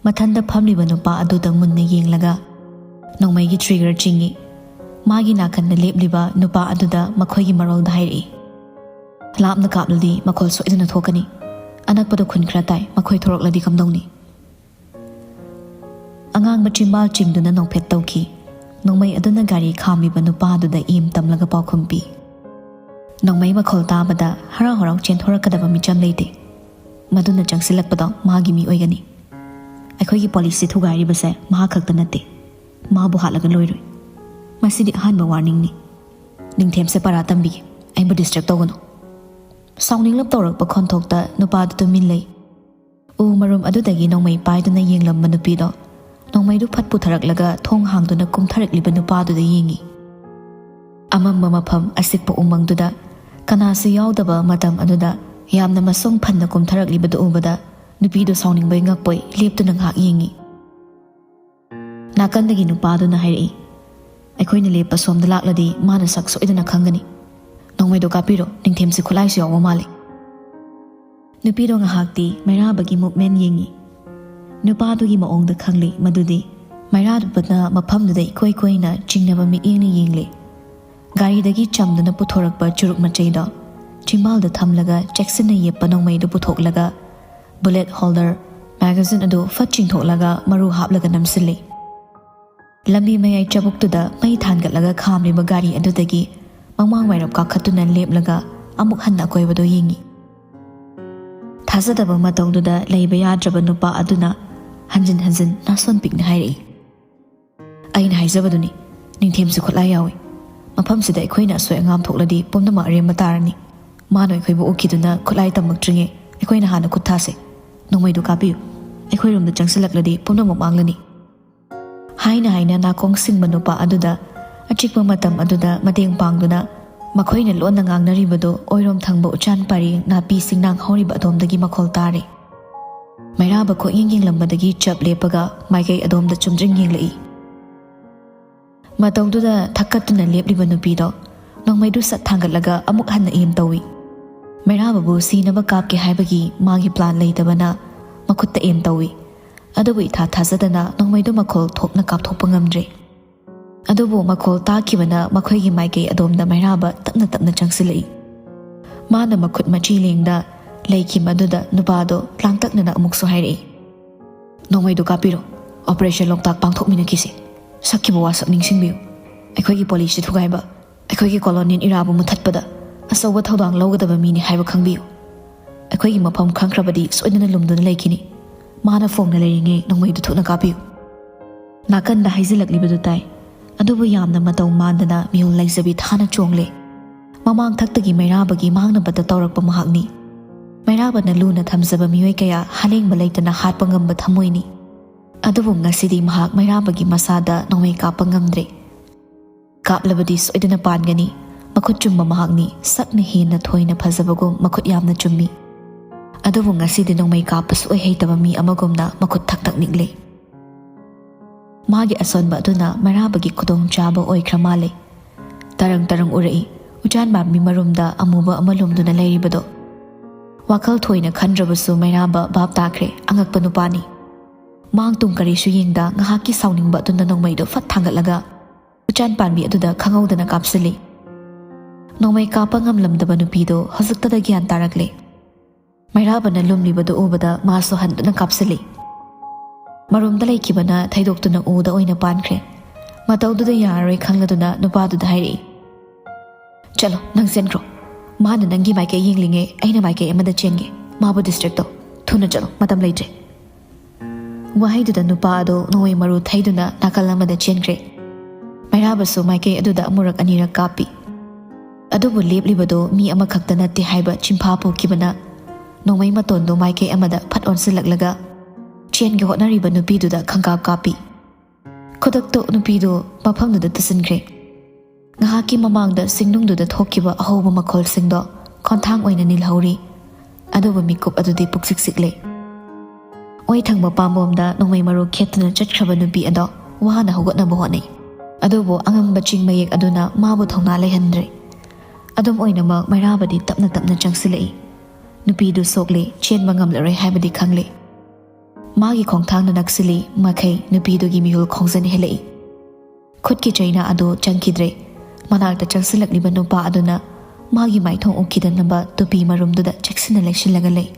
ꯃꯊꯟꯗ ꯐꯝꯂꯤꯕ ꯅꯨꯄꯥ ꯑꯗꯨꯗ ꯃꯨꯟꯅ ꯌꯦꯡꯂꯒ ꯅꯣꯡꯃꯩꯒꯤ ꯇ꯭ꯔꯤꯒꯔ ꯆꯤꯡꯏ꯫ ꯃꯥꯒꯤ ꯅꯥꯀꯟꯗ ꯂꯦꯞꯂꯤꯕ ꯅꯨꯄꯥ ꯑꯗꯨꯗ ꯃꯈꯣꯏꯒꯤ ꯃꯔꯣꯜꯗ ꯍꯥꯏꯔꯛꯏ, "ꯂꯥꯞꯅ ꯀꯥꯞꯂꯗꯤ ꯃꯈꯣꯜ ꯁꯣꯏꯗꯅ ꯊꯣꯛꯀꯅꯤ꯫ ꯑꯅꯛꯄꯗ ꯈꯨꯟ ꯈꯔ ꯇꯥꯏ, ꯃꯈꯣꯏ ꯊꯣꯔꯛꯂꯗꯤ ꯀꯝꯗꯧꯅꯤ?" ꯑꯉꯥꯡꯕ ꯆꯤꯝꯕꯥꯜ ꯆꯤꯡꯗꯨꯅ ꯅꯣꯛꯐꯦꯠ ꯇꯧꯈꯤ꯫ ꯅꯣꯡꯃꯩ ꯑꯗꯨꯅ ꯒꯥꯔꯤ ꯈꯥꯝꯃꯤꯕ ꯅꯨꯄꯥꯗꯨꯗ ꯏꯝ ꯇꯝꯂꯒ ꯄꯥꯎꯈꯨꯝ ꯄꯤ, "ꯅꯣꯡꯃꯩ ꯃꯈꯣꯜ ꯇꯥꯕꯗ ꯍꯔꯥꯎ ꯍꯔꯥꯎ ꯆꯦꯟꯊꯣꯔꯛꯀꯗꯕ ꯃꯤꯆꯝ ꯂꯩꯇꯦ꯫ ꯃꯗꯨꯅ ꯆꯪꯁꯤꯜꯂꯛꯄꯗꯣ ꯃꯥꯒꯤ ꯃꯤ ꯑꯣꯏꯒꯅꯤ꯫ ꯑꯩꯈꯣꯏꯒꯤ ꯄꯣꯂꯤꯁꯤ ꯊꯨꯒꯥꯏꯔꯤꯕꯁꯦ ꯃꯍꯥꯛ ꯈꯛꯇ ꯅꯠꯇꯦ꯫ ꯃꯥꯕꯨ ꯍꯥꯠꯂꯒ ꯂꯣꯏꯔꯣꯏ꯫ ꯃꯁꯤꯗꯤ ꯑꯍꯥꯟꯕ ꯋꯥꯔꯅꯤꯡꯅꯤ꯫ ꯅꯤꯡꯊꯦꯝꯁꯦ ꯄꯔꯥ ꯇꯝꯕꯤꯒꯦ꯫ ꯑꯩꯕꯨ ꯗꯤꯁꯇꯔꯕ ꯇꯧꯒꯅꯨ꯫" ꯁꯥꯎꯅꯤꯡꯂꯞ ꯇꯧꯔꯛꯄ ꯈꯣꯟꯊꯣꯛꯇ ꯅꯨꯄꯥꯗꯨ ꯇꯨꯃꯤꯟ ꯂꯩ꯫ ꯎ ꯃꯔꯨꯝ ꯑꯗꯨꯗꯒꯤ ꯅꯣꯡꯃꯩ ꯄꯥꯏꯗꯨꯅ ꯌꯦꯡꯂꯝꯕ ꯅꯨꯄꯤꯗꯣ ꯅꯣꯡꯃꯩꯗꯨ ꯐꯠ ꯄꯨꯊꯔꯛꯂꯒ ꯊꯣꯡ ꯍꯥꯡꯗꯨꯅ ꯀꯨꯝꯊꯔꯛꯂꯤꯕ ꯅꯨꯄꯥꯗꯨꯗ ꯌꯦꯡꯉꯤ꯫ ꯑꯃꯝꯕ ꯃꯐꯝ, ꯑꯁꯤꯛꯄ ꯎꯃꯪꯗꯨꯗ ꯀꯅꯥꯁꯨ ꯌꯥꯎꯗꯕ ꯃꯇꯝ ꯑꯗꯨꯗ ꯌꯥꯝꯅ ꯃꯁꯣꯡ ꯐꯟꯅ ꯀꯨꯝꯊꯔꯛꯂꯤꯕꯗꯨ ꯎꯕꯗ ꯅꯨꯄꯤꯗꯣ ꯁꯥꯎꯅꯤꯡꯕꯩ ꯉꯛꯄꯣꯏ ꯂꯦꯞꯇꯨꯅ ꯉꯥꯏꯍꯥꯛ ꯌꯦꯡꯉꯤ꯫ ꯅꯥꯀꯟꯗꯒꯤ ꯅꯨꯄꯥꯗꯨꯅ ꯍꯥꯏꯔꯛꯏ, "ꯑꯩꯈꯣꯏꯅ ꯂꯦꯞꯄ ꯁꯣꯝꯗ ꯂꯥꯛꯂꯗꯤ ꯃꯥꯅ ꯁꯛ ꯁꯣꯏꯗꯅ ꯈꯪꯒꯅꯤ꯫ ꯅꯣꯡꯃꯩꯗꯣ ꯀꯥꯞꯄꯤꯔꯣ, ꯅꯤꯡꯊꯦꯝꯁꯤ ꯈꯨꯠꯂꯥꯏꯁꯨ ꯌꯥꯎꯕ ꯃꯥꯜꯂꯤ꯫" ꯅꯨꯄꯤꯗꯣ ꯉꯥꯏꯍꯥꯛꯇꯤ ꯃꯩꯔꯥꯕꯒꯤ movement ꯌꯦꯡꯉꯤ꯫ ꯅꯨꯄꯥꯗꯨꯒꯤ ꯃꯑꯣꯡꯗ ꯈꯪꯂꯤ ꯃꯗꯨꯗꯤ ꯃꯩꯔꯥꯕꯅ ꯃꯐꯝꯗꯨꯗ ꯏꯀꯣꯏ ꯀꯣꯏꯅ ꯆꯤꯡꯅꯕ ꯃꯤꯠꯌꯦꯡꯅ ꯌꯦꯡꯂꯤ꯫ ꯒꯥꯔꯤꯗꯒꯤ ꯆꯝꯗꯨꯅ ꯄꯨꯊꯣꯔꯛꯄ ꯆꯨꯔꯨꯞ ꯃꯆꯩꯗꯣ ꯆꯤꯝꯕꯥꯜꯗ ꯊꯝꯂꯒ ꯆꯦꯛꯁꯤꯟꯅ ꯌꯦꯞꯄ ꯅꯣꯡꯃꯩꯗꯨ ꯄꯨꯊꯣꯛꯂꯒ bullet holder magazine ꯑꯗꯨ ꯐꯠ ꯆꯤꯡꯊꯣꯛꯂꯒ ꯃꯔꯨ ꯍꯥꯞꯂꯒ ꯅꯝꯁꯤꯜꯂꯤ꯫ ꯂꯝꯕꯤ ꯃꯌꯥꯏ ꯆꯕꯨꯛꯇꯨꯗ ꯃꯩ ꯊꯥꯟꯒꯠꯂꯒ ꯈꯥꯝꯂꯤꯕ ꯒꯥꯔꯤ ꯑꯗꯨꯗꯒꯤ ꯃꯃꯥꯡ ꯋꯥꯏꯔꯞ ꯀꯥꯈꯠꯇꯨꯅ ꯂꯦꯞꯂꯒ ꯑꯃꯨꯛ ꯍꯟꯅ ꯑꯀꯣꯏꯕꯗꯨ ꯌꯦꯡꯉꯤ꯫ ꯊꯥꯖꯗꯕ ꯃꯇꯧꯗꯨꯗ ꯂꯩꯕ ꯌꯥꯗ꯭ꯔꯕ ꯅꯨꯄꯥ ꯑꯗꯨꯅ ꯍꯟꯖꯤꯟ ꯍꯟꯖꯤꯟ ꯅꯥꯁꯣꯟ ꯄꯤꯛꯅ ꯍꯥꯏꯔꯛꯏ, "ꯑꯩꯅ ꯍꯥꯏꯖꯕꯗꯨꯅꯤ, ꯅꯤꯡꯊꯦꯝꯁꯨ ꯈꯨꯠꯂꯥꯏ ꯌꯥꯎꯏ꯫ ꯃꯐꯝꯁꯤꯗ ꯑꯩꯈꯣꯏꯅ ꯑꯁꯣꯏ ꯑꯉꯥꯝ ꯊꯣꯛꯂꯗꯤ ꯄꯨꯝꯅꯃꯛ ꯑꯔꯦꯝꯕ ꯇꯥꯔꯅꯤ꯫ ꯃꯥꯅ ꯑꯩꯈꯣꯏꯕꯨ ꯎꯈꯤꯗꯨꯅ ꯈꯨꯠꯂꯥꯏ ꯇꯝꯃꯛꯇ꯭ꯔꯤꯉꯩ ꯑꯩꯈꯣꯏꯅ ꯍꯥꯟꯅ ꯈꯨꯠ ꯊꯥꯁꯦ꯫ ꯅꯣꯡꯃꯩꯗꯨ ꯀꯥꯞꯄꯤꯌꯨ꯫ ꯑꯩꯈꯣꯏꯔꯣꯝꯗ ꯆꯪꯁꯤꯜꯂꯛꯂꯗꯤ ꯄꯨꯝꯅꯃꯛ ꯃꯥꯡꯂꯅꯤ꯫" ꯍꯥꯏꯅ ꯍꯥꯏꯅ ꯅꯥꯀꯣꯡ ꯁꯤꯡꯕ ꯅꯨꯄꯥ ꯑꯗꯨꯗ ꯑꯆꯤꯛꯄ ꯃꯇꯝ ꯑꯗꯨꯗ ꯃꯇꯦꯡ ꯄꯥꯡꯗꯨꯅ ꯃꯈꯣꯏꯅ ꯂꯣꯟꯅ ꯉꯥꯡꯅꯔꯤꯕꯗꯨ ꯑꯣꯏꯔꯣꯝ ꯊꯪꯕ ꯎꯆꯥꯟ ꯄꯔꯦꯡ ꯅꯥꯄꯤ ꯁꯤꯡꯅꯥꯡ ꯍꯧꯔꯤꯕ ꯑꯗꯣꯝꯗꯒꯤ ꯃꯈꯣꯜ ꯇꯥꯔꯦ꯫ ꯃꯩꯔꯥꯕ ꯀꯣꯏꯌꯦꯡ ꯌꯦꯡꯂꯝꯕꯗꯒꯤ ꯆꯞ ꯂꯦꯞꯄꯒ ꯃꯥꯏꯀꯩ ꯑꯗꯣꯝꯗ ꯆꯨꯝꯗ꯭ꯔꯤꯡ ꯌꯦꯡꯂꯛꯏ꯫ ꯃꯇꯧꯗꯨꯗ ꯊꯛꯀꯠꯇꯨꯅ ꯂꯦꯞꯂꯤꯕ ꯅꯨꯄꯤꯗꯣ ꯅꯣꯡꯃꯩꯗꯨ ꯁꯠ ꯊꯥꯡꯒꯠꯂꯒ ꯑꯃꯨꯛ ꯍꯟꯅ aim ꯇꯧꯏ꯫ ꯃꯩꯔꯥꯕꯕꯨ ꯁꯤꯅꯕ ꯀꯥꯞꯀꯦ ꯍꯥꯏꯕꯒꯤ ꯃꯥꯒꯤ plan ꯂꯩꯇꯕꯅ ꯃꯈꯨꯠꯇ aim ꯇꯧꯏ꯫ ꯑꯗꯨꯕꯨ ꯏꯊꯥ ꯊꯥꯖꯗꯅ ꯅꯣꯡꯃꯩꯗꯨ ꯃꯈꯣꯜ ꯊꯣꯛꯅ ꯀꯥꯞꯊꯣꯛꯄ ꯉꯝꯗ꯭ꯔꯦ꯫ ꯑꯗꯨꯕꯨ ꯃꯈꯣꯜ ꯇꯥꯈꯤꯕꯅ ꯃꯈꯣꯏꯒꯤ ꯃꯥꯏꯀꯩ ꯑꯗꯣꯝꯗ ꯃꯩꯔꯥꯕ ꯇꯞꯅ ꯇꯞꯅ ꯆꯪꯁꯤꯜꯂꯛꯏ꯫ ꯃꯥꯅ ꯃꯈꯨꯠ ꯃꯆꯤ ꯂꯦꯡꯗ ꯂꯩꯈꯤꯕ ꯑꯗꯨꯗ ꯅꯨꯄꯥꯗꯣ ꯂꯥꯡꯇꯛꯅꯅ ꯑꯃꯨꯛꯁꯨ ꯍꯥꯏꯔꯛꯏ, "ꯅꯣꯡꯃꯩꯗꯨ ꯀꯥꯞꯄꯤꯔꯣ, Operation ꯂꯣꯛꯇꯥꯛ ꯄꯥꯡꯊꯣꯛꯃꯤꯟꯅꯈꯤꯁꯤ꯫ ꯁꯛꯈꯤꯕ ꯋꯥꯁꯛ ꯅꯤꯡꯁꯤꯡꯕꯤꯌꯨ꯫ ꯑꯩꯈꯣꯏꯒꯤ policy ꯊꯨꯒꯥꯏꯕ, ꯑꯩꯈꯣꯏꯒꯤ colonial eraꯕꯨ ꯃꯨꯊꯠꯄꯗ ꯑꯆꯧꯕ ꯊꯧꯗꯥꯡ ꯂꯧꯒꯗꯕ ꯃꯤꯅꯤ ꯍꯥꯏꯕ ꯈꯪꯕꯤꯌꯨ꯫ ꯑꯩꯈꯣꯏꯒꯤ ꯃꯐꯝ ꯈꯪꯈ꯭ꯔꯕꯗꯤ ꯁꯣꯏꯗꯅ ꯂꯨꯝꯗꯨꯅ ꯂꯩꯈꯤꯅꯤ꯫ ꯃꯥꯅ ꯐꯣꯡꯅ ꯂꯩꯔꯤꯉꯩ ꯅꯣꯡꯃꯩꯗꯨ ꯊꯨꯅ ꯀꯥꯞꯄꯤꯌꯨ꯫" ꯅꯥꯀꯟꯗ ꯍꯥꯏꯖꯤꯜꯂꯛꯂꯤꯕꯗꯨ ꯇꯥꯏ꯫ ꯑꯗꯨꯕꯨ ꯌꯥꯝꯅ ꯃꯇꯧ ꯃꯥꯟꯗꯅ ꯃꯤꯍꯨꯟ ꯂꯩꯖꯕꯤ ꯊꯥꯅ ꯆꯣꯡꯂꯦ꯫ ꯃꯃꯥꯡ ꯊꯛꯇꯒꯤ ꯃꯩꯔꯥꯕꯒꯤ ꯃꯥꯡꯅꯕꯗ ꯇꯧꯔꯛꯄ ꯃꯍꯥꯛꯅꯤ꯫ ꯃꯩꯔꯥꯕꯅ ꯂꯨꯅ ꯊꯝꯖꯕ ꯃꯤꯑꯣꯏ ꯀꯌꯥ ꯍꯥꯂꯦꯡꯕ ꯂꯩꯇꯅ ꯍꯥꯠꯄ ꯉꯝꯕ ꯊꯃꯣꯏꯅꯤ꯫ ꯑꯗꯨꯕꯨ ꯉꯁꯤꯗꯤ ꯃꯍꯥꯛ ꯃꯩꯔꯥꯕꯒꯤ ꯃꯁꯥꯗ ꯅꯣꯡꯃꯩ ꯀꯥꯞꯄ ꯉꯝꯗ꯭ꯔꯦ꯫ ꯀꯥꯞꯂꯕꯗꯤ ꯁꯣꯏꯗꯅ ꯄꯥꯟꯒꯅꯤ꯫ ꯃꯈꯨꯠ ꯆꯨꯝꯕ ꯃꯍꯥꯛꯅꯤ꯫ ꯁꯛꯅ ꯍꯦꯟꯅ ꯊꯣꯏꯅ ꯐꯖꯕꯒꯨꯝ ꯃꯈꯨꯠ ꯌꯥꯝꯅ ꯆꯨꯝꯃꯤ꯫ ꯑꯗꯨꯕꯨ ꯉꯁꯤꯗꯤ ꯅꯣꯡꯃꯩ ꯀꯥꯞꯄ ꯁꯨꯛꯍꯩ ꯍꯩꯇꯕ ꯃꯤ ꯑꯃꯒꯨꯝꯅ ꯃꯈꯨꯠ ꯊꯛ ꯊꯛ ꯅꯤꯛꯂꯤ꯫ ꯃꯥꯒꯤ ꯑꯁꯣꯟꯕ ꯑꯗꯨꯅ ꯃꯩꯔꯥꯕꯒꯤ ꯈꯨꯗꯣꯡꯆꯥꯕ ꯑꯣꯏꯈ꯭ꯔ ꯃꯥꯜꯂꯦ꯫ ꯇꯔꯪ ꯇꯔꯪ ꯎꯔꯛꯏ ꯎꯆꯥꯟ ꯄꯥꯝꯕꯤ ꯃꯔꯨꯝꯗ ꯑꯃꯨꯕ ꯑꯃ ꯂꯨꯝꯗꯨꯅ ꯂꯩꯔꯤꯕꯗꯣ꯫ ꯋꯥꯈꯜ ꯊꯣꯏꯅ ꯈꯟꯗ꯭ꯔꯕꯁꯨ ꯃꯩꯔꯥꯕ ꯚꯥꯞ ꯇꯥꯈ꯭ꯔꯦ, ꯑꯉꯛꯄ ꯅꯨꯄꯥꯅꯤ꯫ ꯃꯥꯡ ꯇꯨꯡ ꯀꯔꯤꯁꯨ ꯌꯦꯡꯗ ꯉꯥꯏꯍꯥꯛꯀꯤ ꯁꯥꯎꯅꯤꯡꯕ ꯑꯗꯨꯅ ꯅꯣꯡꯃꯩꯗꯣ ꯐꯠ ꯊꯥꯡꯒꯠꯂꯒ ꯎꯆꯥꯟ ꯄꯥꯝꯕꯤ ꯑꯗꯨꯗ ꯈꯪꯍꯧꯗꯅ ꯀꯥꯞꯁꯤꯜꯂꯤ꯫ ꯅꯣꯡꯃꯩ ꯀꯥꯞꯄ ꯉꯝꯂꯝꯗꯕ ꯅꯨꯄꯤꯗꯣ ꯍꯧꯖꯤꯛꯇꯗ ꯒ꯭ꯌꯥꯟ ꯇꯥꯔꯛꯂꯦ꯫ ꯃꯩꯔꯥꯕꯅ ꯂꯨꯝꯂꯤꯕꯗꯨ ꯎꯕꯗ ꯃꯥꯁꯨ ꯍꯟꯗꯨꯅ ꯀꯥꯞꯁꯤꯜꯂꯤ꯫ ꯃꯔꯨꯝꯗ ꯂꯩꯈꯤꯕꯅ ꯊꯩꯗꯣꯛꯇꯨꯅ ꯎꯗ ꯑꯣꯏꯅ ꯄꯥꯟꯈ꯭ꯔꯦ꯫ ꯃꯇꯧꯗꯨꯗ ꯌꯥꯔꯔꯣꯏ ꯈꯪꯂꯗꯨꯅ ꯅꯨꯄꯥꯗꯨꯗ ꯍꯥꯏꯔꯛꯏ, "ꯆꯠꯂꯣ, ꯅꯪ ꯆꯦꯟꯈ꯭ꯔꯣ꯫ ꯃꯥꯅ ꯅꯪꯒꯤ ꯃꯥꯏꯀꯩ ꯌꯦꯡꯂꯤꯉꯩ ꯑꯩꯅ ꯃꯥꯏꯀꯩ ꯑꯃꯗ ꯆꯦꯟꯒꯦ꯫ ꯃꯥꯕꯨ ꯗꯤꯁꯇ꯭ꯔꯦꯛ ꯇꯧ꯫ ꯊꯨꯅ ꯆꯠꯂꯣ, ꯃꯇꯝ ꯂꯩꯇ꯭ꯔꯦ"꯫ ꯋꯥꯍꯩꯗꯨꯗ ꯅꯨꯄꯥ ꯑꯗꯨ ꯅꯣꯡꯃꯩ ꯃꯔꯨ ꯊꯩꯗꯨꯅ ꯅꯥꯀꯜ ꯑꯃꯗ ꯆꯦꯟꯈ꯭ꯔꯦ꯫ ꯃꯩꯔꯥꯕꯁꯨ ꯃꯥꯏꯀꯩ ꯑꯗꯨꯗ ꯑꯃꯨꯔꯛ ꯑꯅꯤꯔꯛ ꯀꯥꯞꯄꯤ꯫ ꯑꯗꯨꯕꯨ ꯂꯦꯞꯂꯤꯕꯗꯨ ꯃꯤ ꯑꯃꯈꯛꯇ ꯅꯠꯇꯦ ꯍꯥꯏꯕ ꯆꯤꯟꯐꯥ ꯄꯨꯈꯤꯕꯅ ꯅꯣꯡꯃꯩ ꯃꯇꯣꯟꯗꯨ ꯃꯥꯏꯀꯩ ꯑꯃꯗ ꯐꯠ ꯑꯣꯟꯁꯤꯜꯂꯛꯂꯒ ꯆꯦꯟꯒꯦ ꯍꯣꯠꯅꯔꯤꯕ ꯅꯨꯄꯤꯗꯨꯗ ꯈꯪꯀꯥꯞ ꯀꯥꯞꯄꯤ꯫ ꯈꯨꯗꯛꯇ ꯅꯨꯄꯤꯗꯨ ꯃꯐꯝꯗꯨꯗ ꯇꯨꯁꯤꯟꯈ꯭ꯔꯦ꯫ ꯉꯥꯏꯍꯥꯛꯀꯤ ꯃꯃꯥꯡꯗ ꯆꯤꯡꯅꯨꯡꯗꯨꯗ ꯊꯣꯛꯈꯤꯕ ꯑꯍꯧꯕ ꯃꯈꯣꯜꯁꯤꯡꯗꯣ ꯈꯣꯟꯊꯥꯡ ꯑꯣꯏꯅ ꯅꯤꯜꯍꯧꯔꯤ꯫ ꯑꯗꯨꯕꯨ ꯃꯤꯀꯨꯞ ꯑꯗꯨꯗꯤ ꯄꯨꯛꯆꯤꯛ ꯆꯤꯛꯂꯦ꯫ ꯑꯣꯏ ꯊꯪꯕ ꯄꯥꯝꯕꯣꯝꯗ ꯅꯣꯡꯃꯩ ꯃꯔꯨ ꯈꯦꯠꯇꯨꯅ ꯆꯠꯈ꯭ꯔꯕ ꯅꯨꯄꯤ ꯑꯗꯣ ꯋꯥꯅ ꯍꯧꯒꯠꯅꯕ ꯍꯣꯠꯅꯩ꯫ ꯑꯗꯨꯕꯨ ꯑꯉꯝꯕ ꯆꯤꯡ ꯃꯌꯦꯛ ꯑꯗꯨꯅ ꯃꯥꯕꯨ ꯊꯧꯅꯥ ꯂꯩꯍꯟꯗ꯭ꯔꯦ꯫ ꯑꯗꯨꯝ ꯑꯣꯏꯅꯃꯛ ꯃꯩꯔꯥꯕꯗꯤ ꯇꯞꯅ ꯇꯞꯅ ꯆꯪꯁꯤꯜꯂꯛꯏ꯫ ꯅꯨꯄꯤꯗꯨ ꯁꯣꯛꯂꯦ, ꯆꯦꯟꯕ ꯉꯝꯂꯔꯣꯏ ꯍꯥꯏꯕꯗꯤ ꯈꯪꯂꯦ꯫ ꯃꯥꯒꯤ ꯈꯣꯡꯊꯥꯡꯅ ꯅꯛꯁꯤꯜꯂꯤ ꯃꯈꯩ ꯅꯨꯄꯤꯗꯨꯒꯤ ꯃꯤꯍꯨꯜ ꯈꯣꯡꯖꯟ ꯍꯦꯜꯂꯛꯏ꯫ ꯈꯨꯠꯀꯤ ꯆꯩꯅꯥ ꯑꯗꯨ ꯆꯪꯈꯤꯗ꯭ꯔꯦ꯫ ꯃꯅꯥꯛꯇ ꯆꯪꯁꯤꯜꯂꯛꯂꯤꯕ ꯅꯨꯄꯥ ꯑꯗꯨꯅ ꯃꯥꯒꯤ ꯃꯥꯏꯊꯣꯡ ꯎꯈꯤꯗꯅꯕ ꯇꯨꯄꯤ ꯃꯔꯨꯝꯗꯨꯗ ꯆꯦꯛꯁꯤꯟꯅ ꯂꯩꯁꯤꯜꯂꯒ ꯂꯩ꯫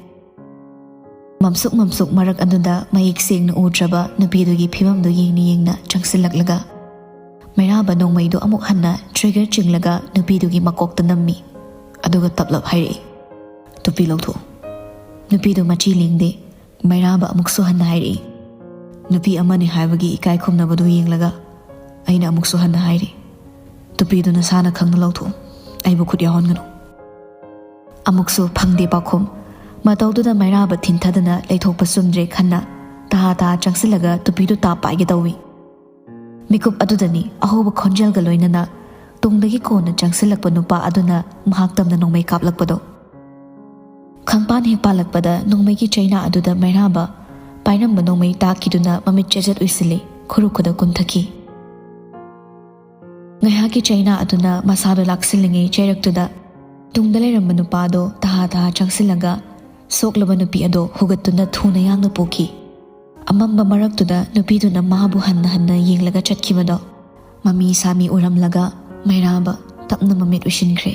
ꯃꯝꯁꯨꯛ ꯃꯝꯁꯨꯛ ꯃꯔꯛ ꯑꯗꯨꯗ ꯃꯌꯦꯛ ꯁꯦꯡꯅ ꯎꯗ꯭ꯔꯕ ꯅꯨꯄꯤꯗꯨꯒꯤ ꯐꯤꯕꯝꯗꯨ ꯌꯦꯡꯅ ꯌꯦꯡꯅ ꯆꯪꯁꯤꯜꯂꯛꯂꯒ ꯃꯩꯔꯥꯕ ꯅꯣꯡꯃꯩꯗꯨ ꯑꯃꯨꯛ ꯍꯟꯅ ꯇ꯭ꯔꯤꯒꯔ ꯆꯤꯡꯂꯒ ꯅꯨꯄꯤꯗꯨꯒꯤ ꯃꯀꯣꯛꯇ ꯅꯝꯃꯤ꯫ ꯑꯗꯨꯒ ꯇꯞꯂꯞ ꯍꯥꯏꯔꯛꯏ, "ꯇꯨꯄꯤ ꯂꯧꯊꯣꯛꯎ"꯫ ꯅꯨꯄꯤꯗꯨ ꯃꯆꯤ ꯂꯦꯡꯗꯦ꯫ ꯃꯩꯔꯥꯕ ꯑꯃꯨꯛꯁꯨ ꯍꯟꯅ ꯍꯥꯏꯔꯛꯏ꯫ ꯅꯨꯄꯤ ꯑꯃꯅꯤ ꯍꯥꯏꯕꯒꯤ ꯏꯀꯥꯏ ꯈꯨꯝꯅꯕꯗꯨ ꯌꯦꯡꯂꯒ ꯑꯩꯅ ꯑꯃꯨꯛꯁꯨ ꯍꯟꯅ ꯍꯥꯏꯔꯤ, "ꯇꯨꯄꯤꯗꯨ ꯅꯁꯥꯅ ꯈꯪꯅ ꯂꯧꯊꯣꯛꯎ, ꯑꯩꯕꯨ ꯈꯨꯠ ꯌꯥꯎꯍꯟꯒꯅꯨ"꯫ ꯑꯃꯨꯛꯁꯨ ꯐꯪꯗꯦ ꯄꯥꯎꯈꯨꯝ꯫ ꯃꯇꯧꯗꯨꯗ ꯃꯩꯔꯥꯕ ꯊꯤꯟꯊꯗꯅ ꯂꯩꯊꯣꯛꯄ ꯆꯨꯝꯗ꯭ꯔꯦ ꯈꯟꯅ ꯇꯍꯥ ꯇꯍꯥ ꯆꯪꯁꯤꯜꯂꯒ ꯇꯨꯄꯤꯗꯨ ꯇꯥꯞ ꯄꯥꯏꯒꯦ ꯇꯧꯏ꯫ ꯃꯤꯀꯨꯞ ꯑꯗꯨꯗꯅꯤ ꯑꯍꯧꯕ ꯈꯣꯟꯖꯦꯜꯒ ꯂꯣꯏꯅꯅ ꯇꯨꯡꯗꯒꯤ ꯀꯣꯟꯅ ꯆꯪꯁꯤꯜꯂꯛꯄ ꯅꯨꯄꯥ ꯑꯗꯨꯅ ꯃꯍꯥꯛ ꯇꯝꯅ ꯅꯣꯡꯃꯩ ꯀꯥꯞꯂꯛꯄꯗꯣ꯫ ꯈꯪꯄꯥꯟ ꯍꯦꯛ ꯄꯥꯜꯂꯛꯄꯗ ꯅꯣꯡꯃꯩꯒꯤ ꯆꯩꯅꯥ ꯑꯗꯨꯗ ꯃꯩꯔꯥꯕ ꯄꯥꯏꯔꯝꯕ ꯅꯣꯡꯃꯩ ꯇꯥꯈꯤꯗꯨꯅ ꯃꯃꯤꯠ ꯆꯦꯖꯠ ꯎꯏꯁꯤꯜꯂꯤ, ꯈꯨꯔꯨ ꯈꯨꯗ ꯀꯨꯝꯊꯈꯤ꯫ ꯉꯥꯏꯍꯥꯛꯀꯤ ꯆꯩꯅꯥ ꯑꯗꯨꯅ ꯃꯁꯥꯗꯣ ꯂꯥꯛꯁꯤꯜꯂꯤꯉꯩ ꯆꯩꯔꯛꯇꯨꯗ ꯇꯨꯡꯗ ꯂꯩꯔꯝꯕ ꯅꯨꯄꯥꯗꯣ ꯇꯍꯥ ꯇꯍꯥ ꯆꯪꯁꯤꯜꯂꯒ ꯁꯣꯛꯂꯕ ꯅꯨꯄꯤ ꯑꯗꯣ ꯍꯨꯒꯠꯇꯨꯅ ꯊꯨꯅ ꯌꯥꯡꯅ ꯄꯨꯈꯤ꯫ ꯑꯃꯝꯕ ꯃꯔꯛꯇꯨꯗ ꯅꯨꯄꯤꯗꯨꯅ ꯃꯥꯕꯨ ꯍꯟꯅ ꯍꯟꯅ ꯌꯦꯡꯂꯒ ꯆꯠꯈꯤꯕꯗꯣ ꯃꯃꯤ ꯁꯥꯃꯤ ꯎꯔꯝꯂꯒ ꯃꯩꯔꯥꯕ ꯇꯞꯅ ꯃꯃꯤꯠ ꯎꯏꯁꯤꯟꯈ꯭ꯔꯦ꯫